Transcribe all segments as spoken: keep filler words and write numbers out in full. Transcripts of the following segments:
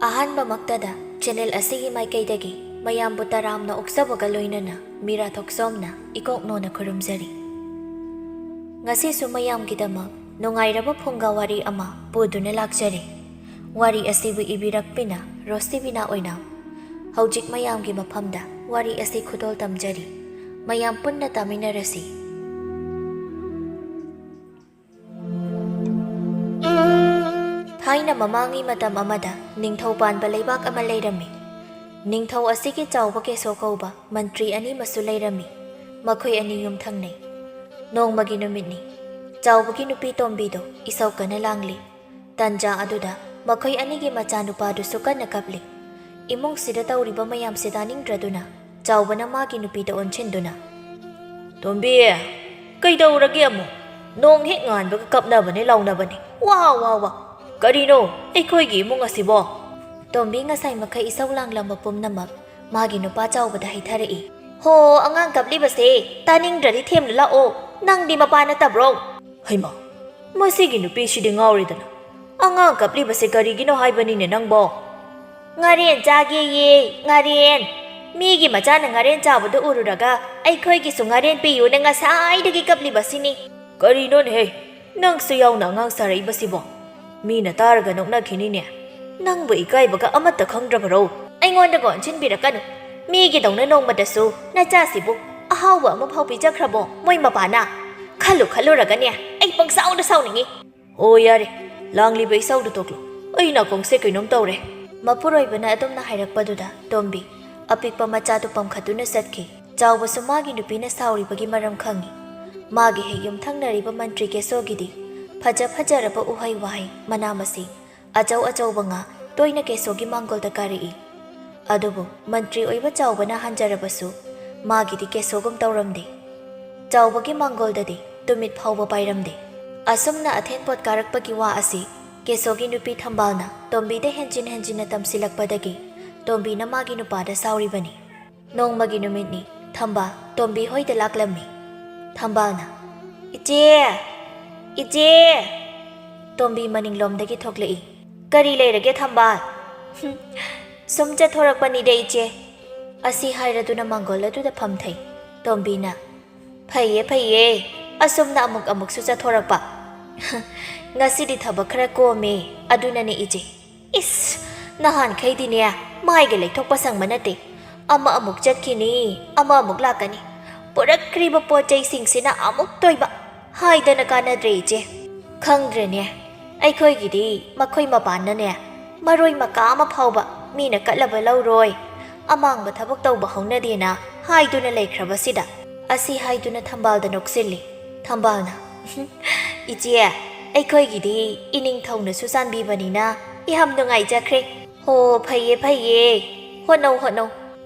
ꯑꯍꯥꯟꯕꯃꯛꯇꯗ channel ꯑꯁꯤꯒꯤ ꯃꯥꯏꯀꯩꯗꯒꯤ ꯃꯌꯥꯝꯕꯨ ꯇꯔꯥꯝꯅ ꯑꯣꯛꯆꯕꯒ ꯂꯣꯏꯅꯅ ꯃꯤꯔꯥ ꯊꯣꯛꯆꯣꯝꯅ ꯏꯀꯣꯛꯅꯣꯅ ꯈꯨꯔꯨꯝꯖꯔꯤ꯫ ꯉꯁꯤꯁꯨ ꯃꯌꯥꯝꯒꯤꯗꯃꯛ ꯅꯨꯡꯉꯥꯏꯔꯕ ꯐꯨꯡꯒꯥ ꯋꯥꯔꯤ ꯑꯃ ꯄꯨꯗꯨꯅ ꯂꯥꯛꯆꯔꯤ꯫ ꯋꯥꯔꯤ ꯑꯁꯤꯕꯨ ꯏꯕꯤꯔꯛꯄꯤꯅ ꯔꯣꯁꯇꯤꯕꯤꯅꯥ ꯑꯣꯏꯅ ꯍꯧꯖꯤꯛ ꯃꯌꯥꯝꯒꯤ ꯃꯐꯝꯗ ꯋꯥꯔꯤ ꯑꯁꯤ ꯈꯨꯗꯣꯜ ꯇꯝꯖꯔꯤ꯫ ꯃꯌꯥꯝ ꯄꯨꯟꯅ ꯇꯥꯃꯤꯟꯅꯔꯁꯤ꯫ ꯊꯥꯏꯅ ꯃꯃꯥꯡꯉꯩ ꯃꯇꯝ ꯑꯃꯗ ꯅꯤꯡꯊꯧ ꯄꯥꯟꯕ ꯂꯩꯕꯥꯛ ꯑꯃ ꯂꯩꯔꯝꯃꯤ꯫ ꯅꯤꯡꯊꯧ ꯑꯁꯤꯒꯤ ꯆꯥꯎꯕ ꯀꯦꯁꯣ ꯀꯧꯕ ꯃꯟꯇ꯭ꯔꯤ ꯑꯅꯤ ꯑꯃꯁꯨ ꯂꯩꯔꯝꯃꯤ꯫ ꯃꯈꯣꯏ ꯑꯅꯤ ꯌꯨꯝꯊꯪꯅꯩ꯫ ꯅꯣꯡꯃꯒꯤ ꯅꯨꯃꯤꯠꯅꯤ꯫ ꯆꯥꯎꯕꯒꯤ ꯅꯨꯄꯤ ꯇꯣꯝꯕꯤꯗꯣ ꯏꯁꯧ ꯀꯟꯅ ꯂꯥꯡꯂꯤ꯫ ꯇꯟꯖꯥ ꯑꯗꯨꯗ ꯃꯈꯣꯏ ꯑꯅꯤꯒꯤ ꯃꯆꯥꯅꯨꯄꯥꯗꯨꯁꯨ ꯀꯟꯅ ꯀꯞꯂꯤ꯫ ꯏꯃꯨꯡꯁꯤꯗ ꯇꯧꯔꯤꯕ ꯃꯌꯥꯝꯁꯤ ꯇꯥꯅꯤꯡꯗ꯭ꯔꯗꯨꯅ ꯆꯥꯎꯕꯅ ꯃꯥꯒꯤ ꯅꯨꯄꯤꯗ ꯑꯣꯟꯁꯤꯟꯗꯨꯅ, "ꯇꯣꯝꯕꯤ, ꯀꯩꯗꯧꯔꯒꯦ ꯑꯃꯨꯛ? ꯅꯣꯡ ꯍꯦꯛ ꯉꯥꯟꯕꯒ ꯀꯞꯅꯕꯅꯦ ꯂꯥꯎꯅꯕꯅꯦ꯫ ꯋꯥ, ꯋꯥ, ꯋꯥ! ꯀꯔꯤꯅꯣ ꯑꯩꯈꯣꯏꯒꯤ ꯏꯃꯨꯡ ꯑꯁꯤꯕꯣ?" ꯇꯣꯝꯕꯤ ꯉꯁꯥꯏ ꯃꯈꯩ ꯏꯁꯧ ꯂꯥꯡꯂꯝꯕ ꯄꯨꯝꯅꯃꯛ ꯃꯥꯒꯤ ꯅꯨꯄꯥ ꯆꯥꯎꯕꯗ ꯍꯩꯊꯔꯛꯏ꯫ "ꯍꯣ, ꯑꯉꯥꯡ ꯀꯞꯂꯤꯕꯁꯦ ꯇꯥꯅꯤꯡꯗ꯭ꯔꯗꯤ ꯊꯦꯝꯂꯨ ꯂꯥꯛꯑꯣ꯫ ꯅꯪꯗꯤ ꯃꯄꯥ ꯅꯠꯇꯕ꯭ꯔꯣ?" "ꯍꯩꯃꯥ, ꯃꯁꯤꯒꯤ ꯅꯨꯄꯤꯁꯤꯗꯤ ꯉꯥꯎꯔꯦꯗꯅ꯫ ꯑꯉꯥꯡ ꯀꯞꯂꯤꯕꯁꯦ ꯀꯔꯤꯒꯤꯅꯣ ꯍꯥꯏꯕꯅꯤꯅꯦ ꯅꯪꯕꯣ?" "ꯉꯥꯔꯦꯟ ꯆꯥꯒꯦꯌꯦ, ꯉꯥꯔꯦꯟ꯫ ꯃꯤꯒꯤ ꯃꯆꯥꯅ ꯉꯥꯔꯦꯟ ꯆꯥꯕꯗꯨ ꯎꯔꯨꯔꯒ ꯑꯩꯈꯣꯏꯒꯤꯁꯨ ꯉꯥꯔꯦꯟ ꯄꯤꯌꯨꯅ ꯉꯁꯥꯏꯗꯒꯤ ꯀꯞꯂꯤꯕꯁꯤꯅꯤ꯫" "ꯀꯔꯤꯅꯣꯅꯦꯍꯦ, ꯅꯪꯁꯨ ꯌꯥꯎꯅ ꯑꯉꯥꯡ ꯁꯥꯔꯛꯏꯕꯁꯤꯕꯣ? ꯃꯤꯅ ꯇꯥꯔꯒ ꯅꯣꯛꯅꯈꯤꯅꯤꯅꯦ꯫ ꯅꯪꯕꯨ ꯏꯀꯥꯏꯕꯒ ꯑꯃꯠꯇ ꯈꯪꯗ꯭ꯔꯕꯔꯣ?" "ꯑꯩꯉꯣꯟꯗꯒ ꯑꯣꯟꯁꯤꯟꯕꯤꯔꯛꯀꯅꯨ꯫ ꯃꯤꯒꯤꯗꯧꯅ ꯅꯣꯡꯃꯇꯁꯨ ꯅꯆꯥꯁꯤꯕꯨ ꯑꯍꯥꯎꯕ ꯑꯃꯐꯥꯎ ꯄꯤꯖꯈ꯭ꯔꯕꯣ ꯃꯣꯏ ꯃꯄꯥꯅ? ꯈꯜꯂꯨ ꯈꯜꯂꯨꯔꯒꯅꯦ ꯑꯩ ꯄꯪꯁꯥꯎꯗ ꯁꯥꯎꯅꯤꯡꯉꯤ꯫" "ꯑꯣ ꯌꯥꯔꯦ, ꯂꯥꯡꯂꯤꯕ ꯏꯁꯧꯗꯨ ꯇꯣꯛꯂꯣ꯫ ꯑꯩ ꯅꯥꯀꯣꯡꯁꯦ ꯀꯩꯅꯣꯝ ꯇꯧꯔꯦ꯫" ꯃꯄꯨꯔꯣꯏꯕꯅ ꯑꯗꯨꯝꯅ ꯍꯥꯏꯔꯛꯄꯗꯨꯗ ꯇꯣꯝꯕꯤ ꯑꯄꯤꯛꯄ ꯃꯆꯥꯗꯨ ꯄꯝꯈꯠꯇꯨꯅ ꯆꯠꯈꯤ꯫ ꯆꯥꯎꯕꯁꯨ ꯃꯥꯒꯤ ꯅꯨꯄꯤꯅ ꯁꯥꯎꯔꯤꯕꯒꯤ ꯃꯔꯝ ꯈꯪꯉꯤ꯫ ꯃꯥꯒꯤ ꯍꯦꯛ ꯌꯨꯝꯊꯪꯅꯔꯤꯕ ꯃꯟꯇ꯭ꯔꯤ ꯀꯦꯁꯣꯒꯤꯗꯤ ꯐꯖ ꯐꯖꯔꯕ ꯎꯍꯩ ꯋꯥꯍꯩ, ꯃꯅꯥ ꯃꯁꯤꯡ, ꯑꯆꯧ ꯑꯆꯧꯕ ꯉꯥ ꯇꯣꯏꯅ ꯀꯦꯁꯣꯒꯤ ꯃꯥꯡꯒꯣꯜꯗ ꯀꯥꯔꯛꯏ꯫ ꯑꯗꯨꯕꯨ ꯃꯟꯇ꯭ꯔꯤ ꯑꯣꯏꯕ ꯆꯥꯎꯕꯅ ꯍꯟꯖꯔꯕꯁꯨ ꯃꯥꯒꯤꯗꯤ ꯀꯦꯁꯣꯒꯨꯝ ꯇꯧꯔꯝꯗꯦ꯫ ꯆꯥꯎꯕꯒꯤ ꯃꯥꯡꯒꯣꯜꯗꯗꯤ ꯇꯨꯃꯤꯠ ꯐꯥꯎꯕ ꯄꯥꯏꯔꯝꯗꯦ꯫ ꯑꯁꯨꯝꯅ ꯑꯊꯦꯟꯄꯣꯠ ꯀꯥꯔꯛꯄꯒꯤ ꯋꯥ ꯑꯁꯤ ꯀꯦꯁꯣꯒꯤ ꯅꯨꯄꯤ ꯊꯝꯕꯥꯜꯅ ꯇꯣꯝꯕꯤꯗ ꯍꯦꯟꯖꯤꯟ ꯍꯦꯟꯖꯤꯟꯅ ꯇꯝꯁꯤꯜꯂꯛꯄꯗꯒꯤ ꯇꯣꯝꯕꯤꯅ ꯃꯥꯒꯤ ꯅꯨꯄꯥꯗ ꯁꯥꯎꯔꯤꯕꯅꯤ꯫ ꯅꯣꯡꯃꯒꯤ ꯅꯨꯃꯤꯠꯅꯤ꯫ ꯊꯝꯕꯥꯜ ꯇꯣꯝꯕꯤ ꯍꯣꯏꯗ ꯂꯥꯛꯂꯝꯃꯤ꯫ ꯊꯝꯕꯥꯜꯅ, "ꯏꯆꯦ! ꯏꯆꯦ!" ꯇꯣꯝꯕꯤ ꯃꯅꯤꯡꯂꯣꯝꯗꯒꯤ ꯊꯣꯛꯂꯛꯏ꯫ "ꯀꯔꯤ ꯂꯩꯔꯒꯦ ꯊꯝꯕꯥꯜ?" "ꯁꯨꯝ ꯆꯠꯊꯣꯔꯛꯄꯅꯤꯗ, ꯏꯆꯦ"꯫ ꯑꯁꯤ ꯍꯥꯏꯔꯗꯨꯅ ꯃꯥꯡꯒꯣꯜ ꯑꯗꯨꯗ ꯐꯝꯊꯩ꯫ ꯇꯣꯝꯕꯤꯅ, "ꯐꯩꯌꯦ, ꯐꯩꯌꯦ, ꯑꯁꯨꯝꯅ ꯑꯃꯨꯛ ꯑꯃꯨꯛꯁꯨ ꯆꯠꯊꯣꯔꯛꯄ꯫ ꯉꯁꯤꯗꯤ ꯊꯕꯛ ꯈꯔ ꯀꯣꯝꯃꯦ, ꯑꯗꯨꯅꯅꯦ, ꯏꯆꯦ꯫ ꯏꯁ, ꯅꯍꯥꯟꯈꯩꯗꯤꯅꯦ, ꯃꯥꯏꯒ ꯂꯩꯊꯣꯛꯄ ꯁꯪꯕ ꯅꯠꯇꯦ꯫ ꯑꯃ ꯑꯃꯨꯛ ꯆꯠꯈꯤꯅꯤ, ꯑꯃ ꯑꯃꯨꯛ ꯂꯥꯛꯀꯅꯤ꯫ ꯄꯨꯔꯛꯈ꯭ꯔꯤꯕ ꯄꯣꯠ ꯆꯩꯁꯤꯡꯁꯤꯅ ꯑꯃꯨꯛ ꯇꯣꯏꯕ꯫ ꯍꯥꯏꯗꯅ ꯀꯥꯟꯅꯗ꯭ꯔꯦ, ꯏꯆꯦ꯫ ꯈꯪꯗ꯭ꯔꯦꯅꯦ, ꯑꯩꯈꯣꯏꯒꯤꯗꯤ ꯃꯈꯣꯏ ꯃꯄꯥꯟꯅꯅꯦ, ꯃꯔꯣꯏ ꯃꯀꯥ ꯑꯃ ꯐꯥꯎꯕ ꯃꯤꯅ ꯀꯠꯂꯕ ꯂꯧꯔꯣꯏ, ꯑꯃꯥꯡꯕ ꯊꯕꯛ ꯇꯧꯕ ꯍꯧꯅꯗꯦꯅ ꯍꯥꯏꯗꯨꯅ ꯂꯩꯈ꯭ꯔꯕꯁꯤꯗ"꯫ ꯑꯁꯤ ꯍꯥꯏꯗꯨꯅ ꯊꯝꯕꯥꯜꯗ ꯅꯣꯛꯁꯤꯜꯂꯤ꯫ ꯊꯝꯕꯥꯜꯅ, "ꯏꯆꯦ, ꯑꯩꯈꯣꯏꯒꯤꯗꯤ ꯏꯅꯤꯡꯊꯧꯅꯁꯨ ꯆꯥꯟꯕꯤꯕꯅꯤꯅ ꯌꯥꯝ ꯅꯨꯡꯉꯥꯏꯖꯈ꯭ꯔꯦ"꯫ "ꯍꯣ, ꯐꯩꯌꯦ, ꯐꯩꯌꯦ꯫ ꯍꯣꯠꯅꯧ, ꯍꯣꯠꯅꯧ"꯫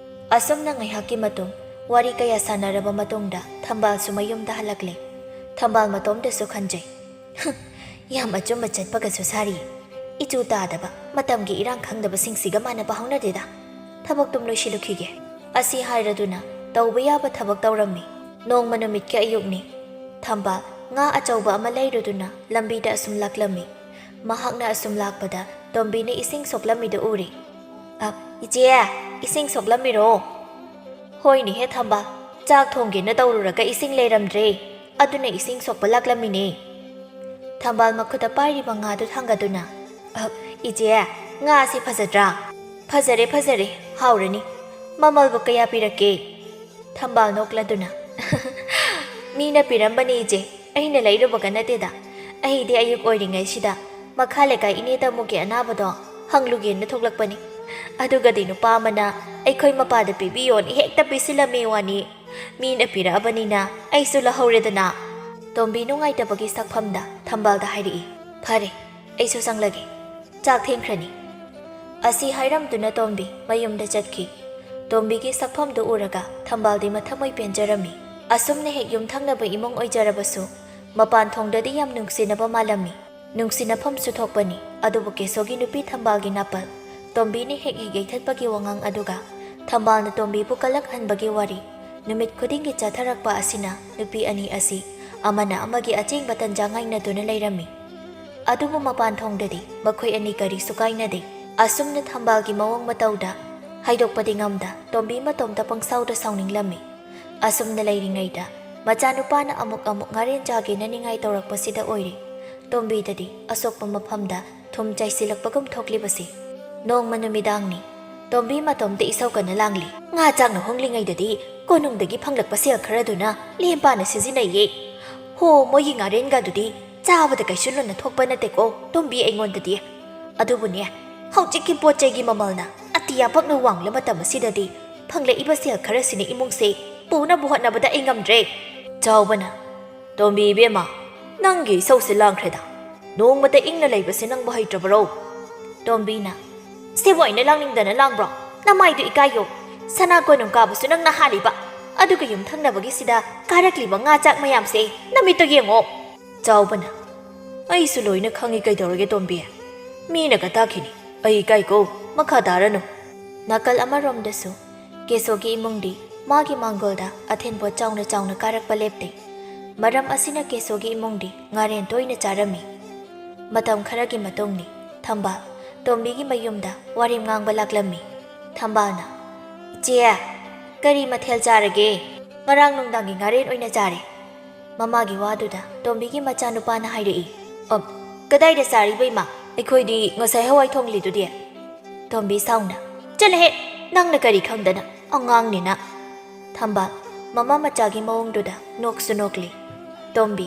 ꯑꯁꯨꯝꯅ ꯉꯥꯏꯍꯥꯛꯀꯤ ꯃꯇꯨꯡ ꯋꯥꯔꯤ ꯀꯌꯥ ꯁꯥꯟꯅꯔꯕ ꯃꯇꯨꯡꯗ ꯊꯝꯕꯥꯜꯁꯨ ꯃꯌꯨꯝꯗ ꯍꯜꯂꯛꯂꯦ꯫ ꯊꯝꯕꯥꯜ ꯃꯇꯣꯝꯗꯁꯨ ꯈꯟꯖꯩ, "ꯌꯥꯝ ꯑꯆꯨꯝꯕ ꯆꯠꯄꯒꯁꯨ ꯁꯥꯔꯤ꯫ ꯏꯆꯨ ꯇꯥꯗꯕ, ꯃꯇꯝꯒꯤ ꯏꯔꯥꯡ ꯈꯪꯗꯕꯁꯤꯡꯁꯤꯒ ꯃꯥꯟꯅꯕ ꯍꯧꯅꯗꯦꯗ꯫ ꯊꯕꯛꯇꯨꯝ ꯂꯣꯏꯁꯤꯜꯂꯨꯈꯤꯒꯦ"꯫ ꯑꯁꯤ ꯍꯥꯏꯔꯗꯨꯅ ꯇꯧꯕ ꯌꯥꯕ ꯊꯕꯛ ꯇꯧꯔꯝꯃꯤ꯫ ꯅꯣꯡꯃ ꯅꯨꯃꯤꯠꯀꯤ ꯑꯌꯨꯛꯅꯤ꯫ ꯊꯝꯕꯥꯜ ꯉꯥ ꯑꯆꯧꯕ ꯑꯃ ꯂꯩꯔꯨꯗꯨꯅ ꯂꯝꯕꯤꯗ ꯑꯁꯨꯝ ꯂꯥꯛꯂꯝꯃꯤ꯫ ꯃꯍꯥꯛꯅ ꯑꯁꯨꯝ ꯂꯥꯛꯄꯗ ꯇꯣꯝꯕꯤꯅ ꯏꯁꯤꯡ ꯁꯣꯛꯂꯝꯃꯤꯗꯨ ꯎꯔꯦ꯫ "ꯑ, ꯏꯆꯦ, ꯏꯁꯤꯡ ꯁꯣꯛꯂꯝꯃꯤꯔꯣ?" "ꯍꯣꯏꯅꯦꯍꯦ ꯊꯝꯕꯥꯜ, ꯆꯥꯛ ꯊꯣꯡꯒꯦꯅ ꯇꯧꯔꯨꯔꯒ ꯏꯁꯤꯡ ꯂꯩꯔꯝꯗ꯭ꯔꯦ, ꯑꯗꯨꯅ ꯏꯁꯤꯡ ꯁꯣꯛꯄ ꯂꯥꯛꯂꯝꯃꯤꯅꯦ"꯫ ꯊꯝꯕꯥꯜ ꯃꯈꯨꯠꯇ ꯄꯥꯏꯔꯤꯕ ꯉꯥꯗꯨ ꯊꯥꯡꯒꯗꯨꯅ, "ꯑ, ꯏꯆꯦ, ꯉꯥꯁꯤ ꯐꯖꯗ꯭ꯔꯥ?" "ꯐꯖꯔꯦ, ꯐꯖꯔꯦ, ꯍꯥꯎꯔꯅꯤ꯫ ꯃꯃꯜꯕꯨ ꯀꯌꯥ ꯄꯤꯔꯛꯀꯦ?" ꯊꯝꯕꯥꯜ ꯅꯣꯛꯂꯗꯨꯅ, "ꯃꯤꯅ ꯄꯤꯔꯝꯕꯅꯤ ꯏꯆꯦ, ꯑꯩꯅ ꯂꯩꯔꯨꯕꯒ ꯅꯠꯇꯦꯗ꯫ ꯑꯩꯗꯤ ꯑꯌꯨꯛ ꯑꯣꯏꯔꯤꯉꯩꯁꯤꯗ ꯃꯈꯥ ꯂꯩꯀꯥꯏ ꯏꯅꯦ ꯇꯃꯨꯒꯤ ꯑꯅꯥꯕꯗꯣ ꯍꯪꯂꯨꯒꯦꯅ ꯊꯣꯛꯂꯛꯄꯅꯤ꯫ ꯑꯗꯨꯒꯗꯤ ꯅꯨꯄꯥ ꯑꯃꯅ ꯑꯩꯈꯣꯏ ꯃꯄꯥꯗ ꯄꯤꯕꯤꯌꯣꯅ ꯍꯦꯛꯇ ꯄꯤꯁꯤꯜꯂꯝꯃꯤ ꯋꯥꯅꯤ꯫ ꯃꯤꯅ ꯄꯤꯔꯛꯑꯕꯅꯤꯅ ꯑꯩꯁꯨ ꯂꯧꯍꯧꯔꯦꯗꯅ"꯫ ꯇꯣꯝꯕꯤ ꯅꯨꯡꯉꯥꯏꯇꯕꯒꯤ ꯁꯛꯐꯝꯗ ꯊꯝꯕꯥꯜꯗ ꯍꯥꯏꯔꯛꯏ, "ꯐꯔꯦ, ꯑꯩꯁꯨ ꯆꯪꯂꯒꯦ꯫ ꯆꯥꯛ ꯊꯦꯡꯈ꯭ꯔꯅꯤ"꯫ ꯑꯁꯤ ꯍꯥꯏꯔꯝꯗꯨꯅ ꯇꯣꯝꯕꯤ ꯃꯌꯨꯝꯗ ꯆꯠꯈꯤ꯫ ꯇꯣꯝꯕꯤꯒꯤ ꯁꯛꯐꯝꯗꯨ ꯎꯔꯒ ꯊꯝꯕꯥꯜꯗꯤ ꯃꯊꯃꯣꯏ ꯄꯦꯟꯖꯔꯝꯃꯤ꯫ ꯑꯁꯨꯝꯅ ꯍꯦꯛ ꯌꯨꯝꯊꯪꯅꯕ ꯏꯃꯨꯡ ꯑꯣꯏꯖꯔꯕꯁꯨ, ꯃꯄꯥꯟ ꯊꯣꯡꯗꯗꯤ ꯌꯥꯝ ꯅꯨꯡꯁꯤꯅꯕ ꯃꯥꯜꯂꯝꯃꯤ꯫ ꯅꯨꯡꯁꯤꯅꯐꯝꯁꯨ ꯊꯣꯛꯄꯅꯤ, ꯑꯗꯨꯕꯨ ꯀꯦꯁꯣꯒꯤ ꯅꯨꯄꯤ ꯊꯝꯕꯥꯜꯒꯤ ꯅꯥꯄꯜ ꯇꯣꯝꯕꯤꯅ ꯍꯦꯛ ꯍꯦꯛ ꯌꯩꯊꯠꯄꯒꯤ ꯋꯥꯉꯥꯡ ꯑꯗꯨꯒ ꯊꯝꯕꯥꯜꯅ ꯇꯣꯝꯕꯤꯕꯨ ꯀꯜꯂꯛꯍꯟꯕꯒꯤ ꯋꯥꯔꯤ ꯅꯨꯃꯤꯠ ꯈꯨꯗꯤꯡꯒꯤ ꯆꯠꯊꯔꯛꯄ ꯑꯁꯤꯅ ꯅꯨꯄꯤ ꯑꯅꯤ ꯑꯁꯤ ꯑꯃꯅ ꯑꯃꯒꯤ ꯑꯆꯦꯡꯕ ꯇꯟꯖꯥ ꯉꯥꯏꯅꯗꯨꯅ ꯂꯩꯔꯝꯃꯤ꯫ ꯑꯗꯨꯕꯨ ꯃꯄꯥꯟ ꯊꯣꯡꯗꯗꯤ ꯃꯈꯣꯏ ꯑꯅꯤ ꯀꯔꯤꯁꯨ ꯀꯥꯏꯅꯗꯦ꯫ ꯑꯁꯨꯝꯅ ꯊꯝꯕꯥꯜꯒꯤ ꯃꯑꯣꯡ ꯃꯇꯧꯗ ꯍꯥꯏꯗꯣꯛꯄꯗꯤ ꯉꯝꯗ ꯇꯣꯝꯕꯤ ꯃꯇꯣꯝꯇ ꯄꯪꯁꯥꯎꯗ ꯁꯥꯎꯅꯤꯡꯂꯝꯃꯤ꯫ ꯑꯁꯨꯝꯅ ꯂꯩꯔꯤꯉꯩꯗ ꯃꯆꯥꯅꯨꯄꯥꯅ ꯑꯃꯨꯛ ꯑꯃꯨꯛ ꯉꯥꯔꯦꯟ ꯆꯥꯒꯦꯅ ꯅꯤꯡꯉꯥꯏ ꯇꯧꯔꯛꯄꯁꯤꯗ ꯑꯣꯏꯔꯦ ꯇꯣꯝꯕꯤꯗꯗꯤ ꯑꯁꯣꯛꯄ ꯃꯐꯝꯗ ꯊꯨꯝ ꯆꯥꯏꯁꯤꯜꯂꯛꯄꯒꯨꯝ ꯊꯣꯛꯂꯤꯕꯁꯤ꯫ ꯅꯣꯡꯃ ꯅꯨꯃꯤꯗꯥꯡꯅꯤ꯫ ꯇꯣꯝꯕꯤ ꯃꯇꯣꯝꯇ ꯏꯁꯧ ꯀꯟꯅ ꯂꯥꯡꯂꯤ꯫ "ꯉꯥ ꯆꯥꯛꯅ ꯍꯣꯡꯂꯤꯉꯩꯗꯗꯤ ꯀꯣꯅꯨꯡꯗꯒꯤ ꯐꯪꯂꯛꯄ ꯁꯦꯜ ꯈꯔꯗꯨꯅ ꯂꯦꯝ ꯄꯥꯅ ꯁꯤꯖꯤꯟꯅꯩꯌꯦ꯫ ꯍꯣ, ꯃꯣꯏꯒꯤ ꯉꯥꯔꯦꯟꯒꯗꯨꯗꯤ ꯆꯥꯕꯗ ꯀꯩꯁꯨ ꯂꯨꯅ ꯊꯣꯛꯄ ꯅꯠꯇꯦꯀꯣ ꯇꯣꯝꯕꯤ ꯑꯩꯉꯣꯟꯗꯗꯤ꯫ ꯑꯗꯨꯕꯨꯅꯦ, ꯍꯧꯖꯤꯛꯀꯤ ꯄꯣꯠ ꯆꯩꯒꯤ ꯃꯃꯜꯅ ꯑꯇꯤꯌꯥ ꯄꯛꯅ ꯋꯥꯡꯂ ꯃꯇꯝ ꯑꯁꯤꯗꯗꯤ ꯐꯪꯂꯛꯏꯕ ꯁꯦꯜ ꯈꯔꯁꯤꯅ ꯏꯃꯨꯡꯁꯦ ꯄꯨꯅꯕ ꯍꯣꯠꯅꯕꯗ ꯑꯩ ꯉꯝꯗ꯭ꯔꯦ꯫" ꯆꯥꯎꯕꯅ, "ꯇꯣꯝꯕꯤ ꯏꯕꯦꯝꯃ, ꯅꯪꯒꯤ ꯏꯁꯧꯁꯦ ꯂꯥꯡꯈ꯭ꯔꯦꯗ꯫ ꯅꯣꯡꯃꯇ ꯏꯪꯅ ꯂꯩꯕꯁꯦ ꯅꯪꯕꯨ ꯍꯩꯇ꯭ꯔꯕꯔꯣ?" ꯇꯣꯝꯕꯤꯅ, "ꯁꯤꯕꯨ ꯑꯩꯅ ꯂꯥꯡꯅꯤꯡꯗꯅ ꯂꯥꯡꯕ꯭ꯔꯣ? ꯅꯃꯥꯏꯗꯨ ꯏꯀꯥꯏꯌꯣ꯫ ꯁꯅꯥ ꯀꯣꯅꯨꯡ ꯀꯥꯕꯁꯨ ꯅꯪꯅ ꯍꯥꯜꯂꯤꯕ꯫ ꯑꯗꯨꯒ ꯌꯨꯝꯊꯪꯅꯕꯒꯤꯁꯤꯗ ꯀꯥꯔꯛꯂꯤꯕ ꯉꯥ ꯆꯥꯛ ꯃꯌꯥꯝꯁꯦ ꯅꯃꯤꯠꯇꯨ ꯌꯦꯡꯉꯣ꯫" ꯆꯥꯎꯕꯅ, "ꯑꯩꯁꯨ ꯂꯣꯏꯅ ꯈꯪꯉꯤ ꯀꯩꯗꯧꯔꯒꯦ ꯇꯣꯝꯕꯤ? ꯃꯤꯅꯒ ꯇꯥꯛꯈꯤꯅꯤ꯫ ꯑꯩ ꯏꯀꯥꯏꯀꯣ, ꯃꯈꯥ ꯇꯥꯔꯅꯨ꯫" ꯅꯥꯀꯜ ꯑꯃꯔꯣꯝꯗꯁꯨ ꯀꯦꯁꯣꯒꯤ ꯏꯃꯨꯡꯗꯤ ꯃꯥꯒꯤ ꯃꯥꯡꯒꯣꯜꯗ ꯑꯊꯦꯟꯄꯣꯠ ꯆꯥꯎꯅ ꯆꯥꯎꯅ ꯀꯥꯔꯛꯄ ꯂꯦꯞꯇꯦ꯫ ꯃꯔꯝ ꯑꯁꯤꯅ ꯀꯦꯁꯣꯒꯤ ꯏꯃꯨꯡꯗꯤ ꯉꯥꯔꯦꯟ ꯇꯣꯏꯅ ꯆꯥꯔꯝꯃꯤ꯫ ꯃꯇꯝ ꯈꯔꯒꯤ ꯃꯇꯨꯡꯅꯤ꯫ ꯊꯝꯕꯥꯜ ꯇꯣꯝꯕꯤꯒꯤ ꯃꯌꯨꯝꯗ ꯋꯥꯔꯦꯝ ꯉꯥꯡꯕ ꯂꯥꯛꯂꯝꯃꯤ꯫ ꯊꯝꯕꯥꯜꯅ, "ꯏꯆꯦ, ꯀꯔꯤ ꯃꯊꯦꯜ ꯆꯥꯔꯒꯦ?" "ꯉꯔꯥꯡ ꯅꯨꯡꯗꯥꯡꯒꯤ ꯉꯥꯔꯦꯟ ꯑꯣꯏꯅ ꯆꯥꯔꯦ꯫" ꯃꯃꯥꯒꯤ ꯋꯥꯗꯨꯗ ꯇꯣꯝꯕꯤꯒꯤ ꯃꯆꯥꯅꯨꯄꯥꯅ ꯍꯥꯏꯔꯛꯏ꯫ "ꯑ, ꯀꯗꯥꯏꯗ ꯆꯥꯔꯤꯕ ꯏꯃꯥ? ꯑꯩꯈꯣꯏꯗꯤ ꯉꯁꯥꯏ ꯍꯋꯥꯏ ꯊꯣꯡꯂꯤꯗꯨꯗꯤ꯫" ꯇꯣꯝꯕꯤ ꯁꯥꯎꯅ, "ꯆꯠꯂꯍꯦ, ꯅꯪꯅ ꯀꯔꯤ ꯈꯪꯗꯅ, ꯑꯉꯥꯡꯅꯤꯅ꯫" ꯊꯝꯕꯥꯜ ꯃꯃꯥ ꯃꯆꯥꯒꯤ ꯃꯑꯣꯡꯗꯨꯗ ꯅꯣꯛꯁꯨ ꯅꯣꯛꯂꯤ꯫ ꯇꯣꯝꯕꯤ